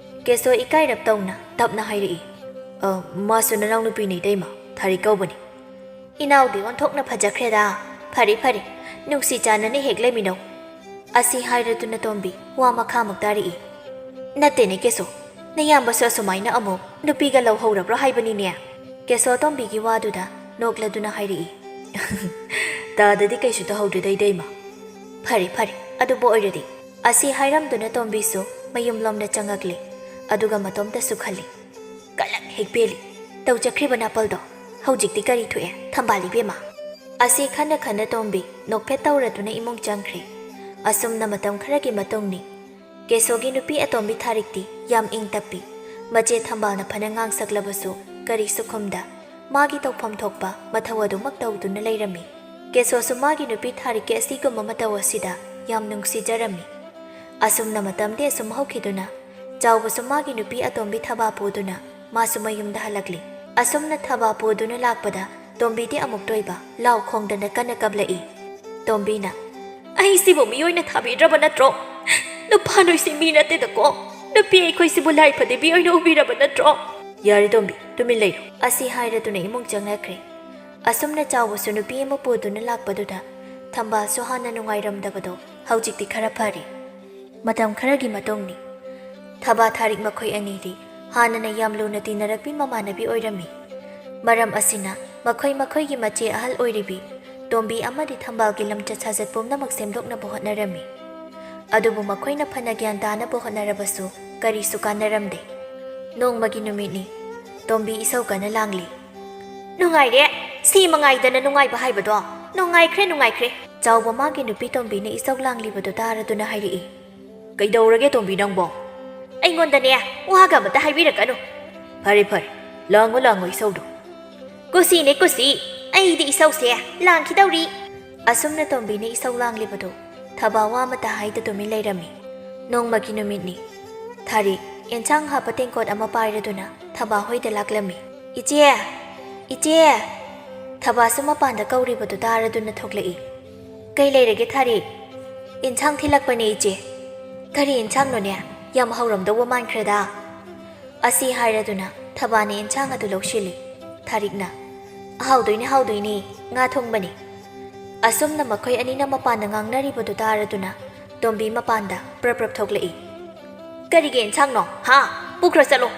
ꯀꯦꯁꯣ ꯏꯀꯥꯏꯔꯞ ꯇꯧꯅ ꯇꯞꯅ ꯍꯥꯏꯔꯛꯏ꯫ "ꯑ, ꯃꯥꯁꯨ ꯅꯅꯥꯎꯅꯨꯄꯤꯅꯤ ꯏꯇꯩꯃ, ꯊꯥꯔꯤꯛ ꯀꯧꯕꯅꯤ"꯫ "ꯏꯅꯥꯎꯗꯤ ꯑꯣꯟꯊꯣꯛꯅ ꯐꯖꯈ꯭ꯔꯦꯗ꯫ ꯐꯔꯦ ꯐꯔꯦ, ꯅꯨꯡꯁꯤ ꯆꯥꯟꯅꯅ ꯍꯦꯛ ꯂꯩꯃꯤꯟꯅꯧ"꯫ ꯑꯁꯤ ꯍꯥꯏꯔꯗꯨꯅ ꯇꯣꯝꯕꯤ ꯋꯥ ꯃꯈꯥꯃꯨꯛ ꯇꯥꯔꯛꯏ꯫ "ꯅꯠꯇꯦꯅꯦ ꯀꯦꯁꯣ, ꯅꯌꯥꯝꯕꯁꯨ ꯑꯁꯨꯃꯥꯏꯅ ꯑꯃꯨꯛ ꯅꯨꯄꯤꯒ ꯂꯧꯍꯧꯔꯕ꯭ꯔꯣ ꯍꯥꯏꯕꯅꯤꯅꯦ?" ꯀꯦꯁꯣ ꯇꯣꯝꯕꯤꯒꯤ ꯋꯥꯗꯨꯗ ꯅꯣꯛꯂꯗꯨꯅ ꯍꯥꯏꯔꯛꯏ꯫ "ꯇꯥꯗꯗꯤ ꯀꯩꯁꯨ ꯇꯧꯍꯧꯗ꯭ꯔꯦꯗ ꯏꯇꯩꯃ"꯫ "ꯐꯔꯦ ꯐꯔꯦ, ꯑꯗꯨꯕꯨ ꯑꯣꯏꯔꯗꯤ"꯫ ꯑꯁꯤ ꯍꯥꯏꯔꯝꯗꯨꯅ ꯇꯣꯝꯕꯤꯁꯨ ꯃꯌꯨꯝꯂꯣꯝꯗ ꯆꯪꯉꯛꯂꯦ꯫ ꯑꯗꯨꯒ ꯃꯇꯣꯝꯇꯁꯨ ꯈꯜꯂꯤ, "ꯀꯂꯛ ꯍꯦꯛ ꯄꯦꯜꯂꯤ, ꯇꯧꯖꯈ꯭ꯔꯤꯕ ꯅꯥꯄꯜꯗꯣ ꯍꯧꯖꯤꯛꯇꯤ ꯀꯔꯤ ꯊꯣꯛꯑꯦ, ꯊꯝꯕꯥꯜ ꯏꯕꯦꯝꯃ"꯫ ꯑꯁꯤ ꯈꯟꯅ ꯈꯟꯅ ꯇꯣꯝꯕꯤ ꯅꯣꯛꯐꯦꯠ ꯇꯧꯔꯗꯨꯅ ꯏꯃꯨꯡ ꯆꯪꯈ꯭ꯔꯦ꯫ ꯑꯁꯨꯝꯅ ꯃꯇꯝ ꯈꯔꯒꯤ ꯃꯇꯨꯡꯅꯤ꯫ ꯀꯦꯁꯣꯒꯤ ꯅꯨꯄꯤ ꯑꯇꯣꯝꯕꯤ ꯊꯥꯔꯤꯛꯇꯤ ꯌꯥꯝ ꯏꯪ ꯇꯞꯄꯤ꯫ ꯃꯆꯦ ꯊꯝꯕꯥꯜꯅ ꯐꯅ ꯉꯥꯡꯁꯛꯂꯕꯁꯨ ꯀꯔꯤꯁꯨ ꯈꯨꯝꯗ꯫ ꯃꯥꯒꯤ ꯇꯧꯐꯝ ꯊꯣꯛꯄ ꯃꯊꯧ ꯑꯗꯨꯃꯛ ꯇꯧꯗꯨꯅ ꯂꯩꯔꯝꯃꯤ꯫ ꯀꯦꯁꯣꯁꯨ ꯃꯥꯒꯤ ꯅꯨꯄꯤ ꯊꯥꯔꯤꯛꯀꯤ ꯑꯁꯤꯒꯨꯝꯕ ꯃꯇꯧ ꯑꯁꯤꯗ ꯌꯥꯝ ꯅꯨꯡꯁꯤꯖꯔꯝꯃꯤ꯫ ꯑꯁꯨꯝꯅ ꯃꯇꯝꯗꯤ ꯑꯁꯨꯝ ꯍꯧꯈꯤꯗꯨꯅ ꯆꯥꯎꯕꯁꯨ ꯃꯥꯒꯤ ꯅꯨꯄꯤ ꯑꯇꯣꯝꯕꯤ ꯊꯕꯥ ꯄꯨꯗꯨꯅ ꯃꯥꯁꯨ ꯃꯌꯨꯝꯗ ꯍꯜꯂꯛꯂꯤ꯫ ꯑꯁꯨꯝꯅ ꯊꯕꯥ ꯄꯨꯗꯨꯅ ꯂꯥꯛꯄꯗ ꯇꯣꯝꯕꯤꯗꯤ ꯑꯃꯨꯛꯇ ꯑꯣꯏꯕ ꯂꯥꯎ ꯈꯣꯡꯗꯅ ꯀꯟꯅ ꯀꯞꯂꯛꯏ꯫ ꯇꯣꯝꯕꯤꯅ, "ꯑꯩꯁꯤꯕꯨ ꯃꯤꯑꯣꯏꯅ ꯊꯥꯕꯤꯗ꯭ꯔꯕ ꯅꯠꯇ꯭ꯔꯣ? ꯅꯨꯄꯥ ꯅꯣꯏꯁꯤ ꯃꯤ ꯅꯠꯇꯦꯗꯀꯣ꯫ ꯅꯨꯄꯤ ꯑꯩꯈꯣꯏꯁꯤꯕꯨ ꯂꯥꯏ ꯐꯗꯦꯕꯤ ꯑꯣꯏꯅ ꯎꯕꯤꯔꯕ ꯅꯠꯇ꯭ꯔꯣ?" "ꯌꯥꯔꯦ ꯇꯣꯝꯕꯤ, ꯇꯨꯃꯤꯟ ꯂꯩꯔꯣ," ꯑꯁꯤ ꯍꯥꯏꯔꯗꯨꯅ ꯏꯃꯨꯡ ꯆꯪꯅꯈ꯭ꯔꯦ꯫ ꯑꯁꯨꯝꯅ ꯆꯥꯎꯕꯁꯨ ꯅꯨꯄꯤ ꯑꯃ ꯄꯨꯗꯨꯅ ꯂꯥꯛꯄꯗꯨꯗ ꯊꯝꯕꯥꯜꯁꯨ ꯍꯥꯟꯅ ꯅꯨꯡꯉꯥꯏꯔꯝꯗꯕꯗꯣ ꯍꯧꯖꯤꯛꯇꯤ ꯈꯔ ꯐꯔꯦ꯫ ꯃꯇꯝ ꯈꯔꯒꯤ ꯃꯇꯨꯡꯅꯤ꯫ ꯊꯕꯥ ꯊꯥꯔꯤꯛ ꯃꯈꯣꯏ ꯑꯅꯤꯗꯤ ꯍꯥꯟꯅꯅ ꯌꯥꯝ ꯂꯨꯅ ꯇꯤꯟꯅꯔꯛꯄꯤ ꯃꯃꯥꯟꯅꯕꯤ ꯑꯣꯏꯔꯝꯃꯤ꯫ ꯃꯔꯝ ꯑꯁꯤꯅ ꯃꯈꯣꯏ ꯃꯈꯣꯏꯒꯤ ꯃꯆꯦ ꯑꯍꯜ ꯑꯣꯏꯔꯤꯕꯤ ꯇꯣꯝꯕꯤ ꯑꯃꯗꯤ ꯊꯝꯕꯥꯜꯒꯤ ꯂꯝꯆꯠ ꯁꯥꯖꯠ ꯄꯨꯝꯅꯃꯛ ꯁꯦꯝꯗꯣꯛꯅꯕ ꯍꯣꯠꯅꯔꯝꯃꯤ꯫ ꯑꯗꯨꯕꯨ ꯃꯈꯣꯏꯅ ꯐꯅ ꯒ꯭ꯌꯥꯟ ꯇꯥꯅꯕ ꯍꯣꯠꯅꯔꯕꯁꯨ ꯀꯔꯤꯁꯨ ꯀꯥꯟꯅꯔꯝꯗꯦ꯫ ꯅꯣꯡꯃꯒꯤ ꯅꯨꯃꯤꯠꯅꯤ꯫ ꯇꯣꯝꯕꯤ ꯏꯁꯧ ꯀꯟꯅ ꯂꯥꯡꯂꯤ꯫ "ꯅꯨꯡꯉꯥꯏꯔꯦ, ꯁꯤ ꯃꯉꯥꯏꯗꯅ ꯅꯨꯡꯉꯥꯏꯕ ꯍꯥꯏꯕꯗꯣ꯫ ꯅꯨꯡꯉꯥꯏꯈ꯭ꯔꯦ, ꯅꯨꯡꯉꯥꯏꯈ꯭ꯔꯦ꯫" ꯆꯥꯎꯕ ꯃꯥꯒꯤ ꯅꯨꯄꯤ ꯇꯣꯝꯕꯤꯅ ꯏꯁꯧ ꯂꯥꯡꯂꯤꯕꯗꯨ ꯇꯥꯔꯗꯨꯅ ꯍꯥꯏꯔꯛꯏ꯫ "ꯀꯩꯗꯧꯔꯒꯦ ꯇꯣꯝꯕꯤ ꯅꯪꯕꯣ?" "ꯑꯩꯉꯣꯟꯗꯅꯦ ꯋꯥꯒ ꯑꯃꯇ ꯍꯥꯏꯕꯤꯔꯛꯀꯅꯨ꯫" "ꯐꯔꯦ ꯐꯔꯦ, ꯂꯥꯡꯉꯣ ꯂꯥꯡꯉꯣ ꯏꯁꯧꯗꯣ꯫" "ꯀꯨꯁꯤꯅꯦ ꯀꯨꯁꯤ, ꯑꯩꯗꯤ ꯏꯁꯧꯁꯦ ꯂꯥꯡꯈꯤꯗꯧꯔꯤ꯫" ꯑꯁꯨꯝꯅ ꯇꯣꯝꯕꯤꯅ ꯏꯁꯧ ꯂꯥꯡꯂꯤꯕꯗꯨ ꯊꯕꯥ ꯋꯥ ꯑꯃꯇ ꯍꯥꯏꯗ ꯇꯨꯃꯤꯟ ꯂꯩꯔꯝꯃꯤ꯫ ꯅꯣꯡꯃꯒꯤ ꯅꯨꯃꯤꯠꯅꯤ꯫ ꯊꯥꯔꯤꯛ ꯑꯦꯟꯁꯥꯡ ꯍꯥꯞꯄ ꯇꯦꯡꯀꯣꯠ ꯑꯃ ꯄꯥꯏꯔꯗꯨꯅ ꯊꯕꯥ ꯍꯣꯏꯗ ꯂꯥꯛꯂꯝꯃꯤ꯫ "ꯏꯆꯦ! ꯏꯆꯦ!" ꯊꯕꯥꯁꯨ ꯃꯄꯥꯟꯗ ꯀꯧꯔꯤꯕꯗꯨ ꯇꯥꯔꯗꯨꯅ ꯊꯣꯛꯂꯛꯏ꯫ "ꯀꯩ ꯂꯩꯔꯒꯦ ꯊꯥꯔꯤꯛ?" "ꯏꯟꯁꯥꯡ ꯊꯤꯜꯂꯛꯄꯅꯦ ꯏꯆꯦ꯫" "ꯀꯔꯤ ꯏꯟꯁꯥꯡꯅꯣꯅꯦ? ꯌꯥꯝ ꯍꯥꯎꯔꯝꯗꯧꯕ ꯃꯥꯟꯈ꯭ꯔꯦꯗ꯫" ꯑꯁꯤ ꯍꯥꯏꯔꯗꯨꯅ ꯊꯕꯥꯅ ꯏꯟꯁꯥꯡ ꯑꯗꯨ ꯂꯧꯁꯤꯜꯂꯤ꯫ ꯊꯥꯔꯤꯛꯅ, "ꯍꯥꯎꯗꯣꯏꯅꯦ, ꯍꯥꯎꯗꯣꯏꯅꯦ, ꯉꯥ ꯊꯣꯡꯕꯅꯤ꯫" ꯑꯁꯨꯝꯅ ꯃꯈꯣꯏ ꯑꯅꯤꯅ ꯃꯄꯥꯟꯗ ꯉꯥꯡꯅꯔꯤꯕꯗꯨ ꯇꯥꯔꯗꯨꯅ ꯇꯣꯝꯕꯤ ꯃꯄꯥꯟꯗ ꯄ꯭ꯔꯞ ꯄ꯭ꯔꯞ ꯊꯣꯛꯂꯛꯏ꯫ "ꯀꯔꯤꯒꯤ ꯏꯟꯁꯥꯡꯅꯣ? ꯍꯥ? ꯄꯨꯈ꯭ꯔ ꯆꯠꯂꯣ!"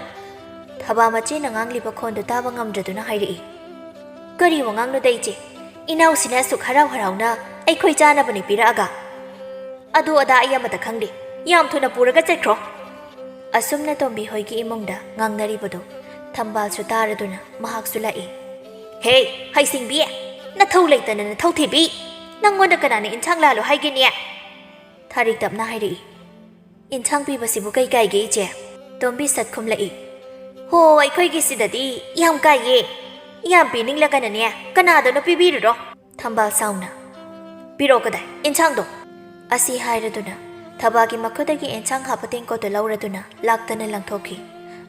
ꯊꯕꯥ ꯃꯆꯦꯅ ꯉꯥꯡꯂꯤꯕ ꯈꯣꯟꯗꯨ ꯇꯥꯕ ꯉꯝꯗ꯭ꯔꯗꯨꯅ ꯍꯥꯏꯔꯛꯏ꯫ "ꯀꯔꯤ ꯋꯥꯉꯥꯡꯅꯣꯗ ꯏꯆꯦ? ꯏꯅꯥꯎꯁꯤꯅ ꯑꯁꯨꯛ ꯍꯔꯥꯎ ꯍꯔꯥꯎꯅ ꯑꯩꯈꯣꯏ ꯆꯥꯅꯕꯅꯤ ꯄꯤꯔꯛꯑꯒ?" "ꯑꯗꯨ ꯑꯗꯥ ꯑꯩ ꯑꯃꯇ ꯈꯪꯗꯦ꯫ ꯌꯥꯝ ꯊꯨꯅ ꯄꯨꯔꯒ ꯆꯠꯈ꯭ꯔꯣ꯫" ꯑꯁꯨꯝꯅ ꯇꯣꯝꯕꯤ ꯍꯣꯏꯒꯤ ꯏꯃꯨꯡꯗ ꯉꯥꯡꯅꯔꯤꯕꯗꯨ ꯊꯝꯕꯥꯜꯁꯨ ꯇꯥꯔꯗꯨꯅ ꯃꯍꯥꯛꯁꯨ ꯂꯥꯛꯏ꯫ "ꯍꯦ, ꯍꯩꯁꯤꯡꯕꯤ! ꯅꯊꯧ ꯂꯩꯇꯅ ꯅꯊꯧ ꯊꯤꯕꯤ! ꯅꯪꯉꯣꯟꯗ ꯀꯅꯥꯅ ꯏꯟꯁꯥꯡ ꯂꯥꯜꯂꯣ ꯍꯥꯏꯒꯦꯅꯦ?" ꯊꯥꯔꯤꯛ ꯇꯞꯅ ꯍꯥꯏꯔꯛꯏ꯫ "ꯏꯟꯁꯥꯡ ꯄꯤꯕꯁꯤꯕꯨ ꯀꯩ ꯀꯥꯏꯒꯦ, ꯏꯆꯦ?" ꯇꯣꯝꯕꯤ ꯁꯠ ꯈꯨꯝꯂꯛꯏ꯫ "ꯍꯣ, ꯑꯩꯈꯣꯏꯒꯤꯁꯤꯗꯗꯤ ꯌꯥꯝ ꯀꯥꯏꯌꯦ꯫ ꯌꯥꯝ ꯄꯤꯅꯤꯡꯂꯒꯅꯅꯦ, ꯀꯅꯥꯗꯅꯣ ꯄꯤꯕꯤꯔꯨꯔꯣ꯫" ꯊꯝꯕꯥꯜ ꯁꯥꯎꯅ, "ꯄꯤꯔꯛꯑꯣ ꯀꯗꯥꯏ ꯏꯟꯁꯥꯡꯗꯣ?" ꯑꯁꯤ ꯍꯥꯏꯔꯗꯨꯅ ꯊꯕꯥꯒꯤ ꯃꯈꯨꯠꯇꯒꯤ ꯏꯟꯁꯥꯡ ꯍꯥꯞꯄ ꯇꯦꯡꯀꯣꯠꯇꯨ ꯂꯧꯔꯗꯨꯅ ꯂꯥꯛꯇꯅ ꯂꯪꯊꯣꯛꯈꯤ꯫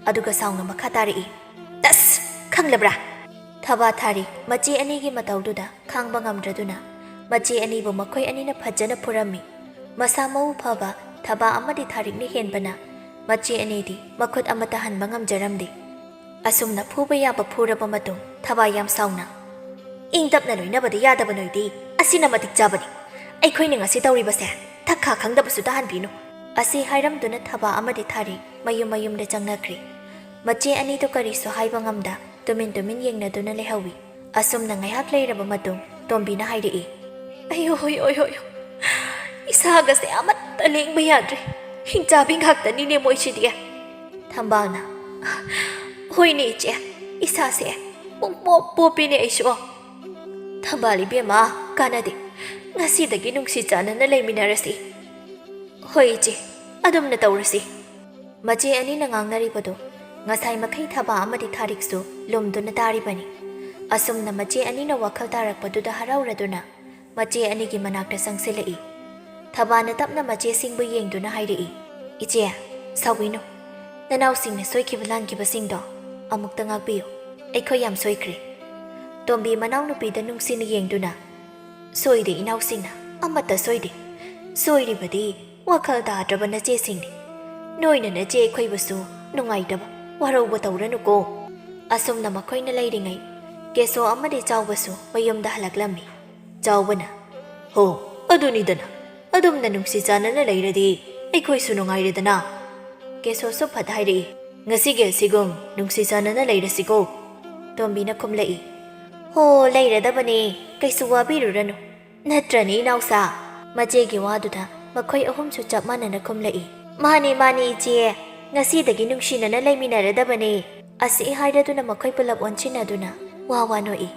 ꯑꯗꯨꯒ ꯁꯥꯎꯅ ꯃꯈꯥ ꯇꯥꯔꯛꯏ, "ꯇꯁ! ꯈꯪꯂꯕ꯭ꯔꯥ?" ꯊꯕꯥ ꯊꯥꯔꯤ ꯃꯆꯦ ꯑꯅꯤꯒꯤ ꯃꯇꯧꯗꯨꯗ ꯈꯥꯡꯕ ꯉꯝꯗ꯭ꯔꯗꯨꯅ ꯃꯆꯦ ꯑꯅꯤꯕꯨ ꯃꯈꯣꯏ ꯑꯅꯤꯅ ꯐꯖꯅ ꯐꯨꯔꯝꯃꯤ꯫ ꯃꯁꯥ ꯃꯎ ꯐꯕ ꯊꯕꯥ ꯑꯃꯗꯤ ꯊꯥꯔꯤꯛꯅ ꯍꯦꯟꯕꯅ ꯃꯆꯦ ꯑꯅꯤꯗꯤ ꯃꯈꯨꯠ ꯑꯃꯠꯇ ꯍꯟꯕ ꯉꯝꯖꯔꯝꯗꯦ꯫ ꯑꯁꯨꯝꯅ ꯐꯨꯕ ꯌꯥꯕ ꯐꯨꯔꯕ ꯃꯇꯨꯡ ꯊꯕꯥ ꯌꯥꯝ ꯁꯥꯎꯅ, "ꯏꯪ ꯇꯞꯅ ꯂꯣꯏꯅꯕꯗꯤ ꯌꯥꯗꯕ ꯅꯣꯏꯗꯤ꯫ ꯑꯁꯤꯅ ꯃꯇꯤꯛ ꯆꯥꯕꯅꯤ꯫ ꯑꯩꯈꯣꯏꯅ ꯉꯁꯤ ꯇꯧꯔꯤꯕꯁꯦ ꯊꯛꯈꯥ ꯈꯪꯗꯕꯁꯨ ꯇꯥꯍꯟꯕꯤꯅꯨ꯫" ꯑꯁꯤ ꯍꯥꯏꯔꯝꯗꯨꯅ ꯊꯕꯥ ꯑꯃꯗꯤ ꯊꯥꯔꯤꯛ ꯃꯌꯨꯝ ꯃꯌꯨꯝꯗ ꯆꯪꯅꯈ꯭ꯔꯦ꯫ ꯃꯆꯦ ꯑꯅꯤꯗꯨ ꯀꯔꯤꯁꯨ ꯍꯥꯏꯕ ꯉꯝꯗ ꯇꯨꯃꯤꯟ ꯇꯨꯃꯤꯟ ꯌꯦꯡꯅꯗꯨꯅ ꯂꯩꯍꯧꯏ꯫ ꯑꯁꯨꯝꯅ ꯉꯥꯏꯍꯥꯛ ꯂꯩꯔꯕ ꯃꯇꯨꯡ ꯇꯣꯝꯕꯤꯅ ꯍꯥꯏꯔꯛꯏ, "ꯑꯌꯣ, ꯍꯣꯏ, ꯍꯣꯏ, ꯍꯣꯏ, ꯍꯣꯏ꯫ ꯏꯁꯥꯒꯁꯦ ꯑꯃꯠꯇ ꯂꯦꯡꯕ ꯌꯥꯗ꯭ꯔꯦ꯫ ꯍꯤꯡꯆꯥꯕꯤ ꯉꯥꯛꯇꯅꯤꯅꯦ ꯃꯣꯏꯁꯤꯗꯤ꯫" ꯊꯝꯕꯥꯜꯅ, "ꯍꯣꯏꯅꯦ ꯏꯆꯦ, ꯏꯁꯥꯁꯦ ꯄꯨꯡꯄꯣꯞ ꯄꯣꯞꯄꯤꯅꯦ ꯑꯩꯁꯨ꯫" "ꯊꯝꯕꯥꯜ ꯏꯕꯦꯝꯃ, ꯀꯥꯟꯅꯗꯦ꯫ ꯉꯁꯤꯗꯒꯤ ꯅꯨꯡꯁꯤ ꯆꯥꯟꯅꯅ ꯂꯩꯃꯤꯟꯅꯔꯁꯤ꯫" "ꯍꯣꯏ ꯏꯆꯦ, ꯑꯗꯨꯝꯅ ꯇꯧꯔꯁꯤ꯫" ꯃꯆꯦ ꯑꯅꯤꯅ ꯉꯥꯡꯅꯔꯤꯕꯗꯨ ꯉꯁꯥꯏ ꯃꯈꯩ ꯊꯕꯥ ꯑꯃꯗꯤ ꯊꯥꯔꯤꯛꯁꯨ ꯂꯨꯝꯗꯨꯅ ꯇꯥꯔꯤꯕꯅꯤ꯫ ꯑꯁꯨꯝꯅ ꯃꯆꯦ ꯑꯅꯤꯅ ꯋꯥꯈꯜ ꯇꯥꯔꯛꯄꯗꯨꯗ ꯍꯔꯥꯎꯔꯗꯨꯅ ꯃꯆꯦ ꯑꯅꯤꯒꯤ ꯃꯅꯥꯛꯇ ꯆꯪꯁꯤꯜꯂꯛꯏ꯫ ꯊꯕꯥꯅ ꯇꯞꯅ ꯃꯆꯦꯁꯤꯡꯕꯨ ꯌꯦꯡꯗꯨꯅ ꯍꯥꯏꯔꯛꯏ, "ꯏꯆꯦ, ꯁꯥꯎꯕꯤꯅꯨ꯫ ꯅꯅꯥꯎꯁꯤꯡꯅ ꯁꯣꯏꯈꯤꯕ ꯂꯥꯟꯈꯤꯕꯁꯤꯡꯗꯣ ꯑꯃꯨꯛꯇ ꯉꯥꯛꯄꯤꯌꯨ꯫ ꯑꯩꯈꯣꯏ ꯌꯥꯝ ꯁꯣꯏꯈ꯭ꯔꯦ꯫" ꯇꯣꯝꯕꯤ ꯃꯅꯥꯎꯅꯨꯄꯤꯗ ꯅꯨꯡꯁꯤꯅ ꯌꯦꯡꯗꯨꯅ, "ꯁꯣꯏꯗꯦ ꯏꯅꯥꯎꯁꯤꯡꯅ, ꯑꯃꯠꯇ ꯁꯣꯏꯗꯦ꯫ ꯁꯣꯏꯔꯤꯕꯗꯤ ꯋꯥꯈꯜ ꯇꯥꯗ꯭ꯔꯕ ꯅꯆꯦꯁꯤꯡꯅꯤ꯫ ꯅꯣꯏꯅ ꯅꯆꯦ ꯑꯩꯈꯣꯏꯕꯨꯁꯨ ꯅꯨꯡꯉꯥꯏꯇꯕ, ꯋꯥꯔꯧꯕ ꯇꯧꯔꯅꯨꯀꯣ꯫" ꯑꯁꯨꯝꯅ ꯃꯈꯣꯏꯅ ꯂꯩꯔꯤꯉꯩ ꯀꯦꯁꯣ ꯑꯃꯗꯤ ꯆꯥꯎꯕꯁꯨ ꯃꯌꯨꯝꯗ ꯍꯜꯂꯛꯂꯝꯃꯤ꯫ ꯆꯥꯎꯕꯅ, "ꯍꯣ, ꯑꯗꯨꯅꯤꯗꯅ, ꯑꯗꯨꯝꯅ ꯅꯨꯡꯁꯤ ꯆꯥꯟꯅꯅ ꯂꯩꯔꯗꯤ ꯑꯩꯈꯣꯏꯁꯨ ꯅꯨꯡꯉꯥꯏꯔꯦꯗꯅ꯫" ꯀꯦꯁꯣꯁꯨ ꯐꯠ ꯍꯥꯏꯔꯛꯏ, "ꯉꯁꯤꯒꯤ ꯑꯁꯤꯒꯨꯝ ꯅꯨꯡꯁꯤ ꯆꯥꯟꯅꯅ ꯂꯩꯔꯁꯤꯀꯣ꯫" ꯇꯣꯝꯕꯤꯅ ꯈꯨꯝꯂꯛꯏ, "ꯍꯣ, ꯂꯩꯔꯗꯕꯅꯦ, ꯀꯩꯁꯨ ꯋꯥꯕꯤꯔꯨꯔꯅꯨ꯫ ꯅꯠꯇ꯭ꯔꯅꯦ ꯏꯅꯥꯎꯁꯥ?" ꯃꯆꯦꯒꯤ ꯋꯥꯗꯨꯗ ꯃꯈꯣꯏ ꯑꯍꯨꯝꯁꯨ ꯆꯞ ꯃꯥꯟꯅꯅ ꯈꯨꯝꯂꯛꯏ, "ꯃꯥꯅꯦ, ꯃꯥꯅꯦ ꯏꯆꯦ, ꯉꯁꯤꯗꯒꯤ ꯅꯨꯡꯁꯤꯅꯅ ꯂꯩꯃꯤꯟꯅꯔꯗꯕꯅꯦ꯫" ꯑꯁꯤ ꯍꯥꯏꯔꯗꯨꯅ ꯃꯈꯣꯏ ꯄꯨꯂꯞ ꯑꯣꯟꯁꯤꯟꯅꯗꯨꯅ ꯋꯥ ꯋꯥ ꯅꯣꯛꯏ꯫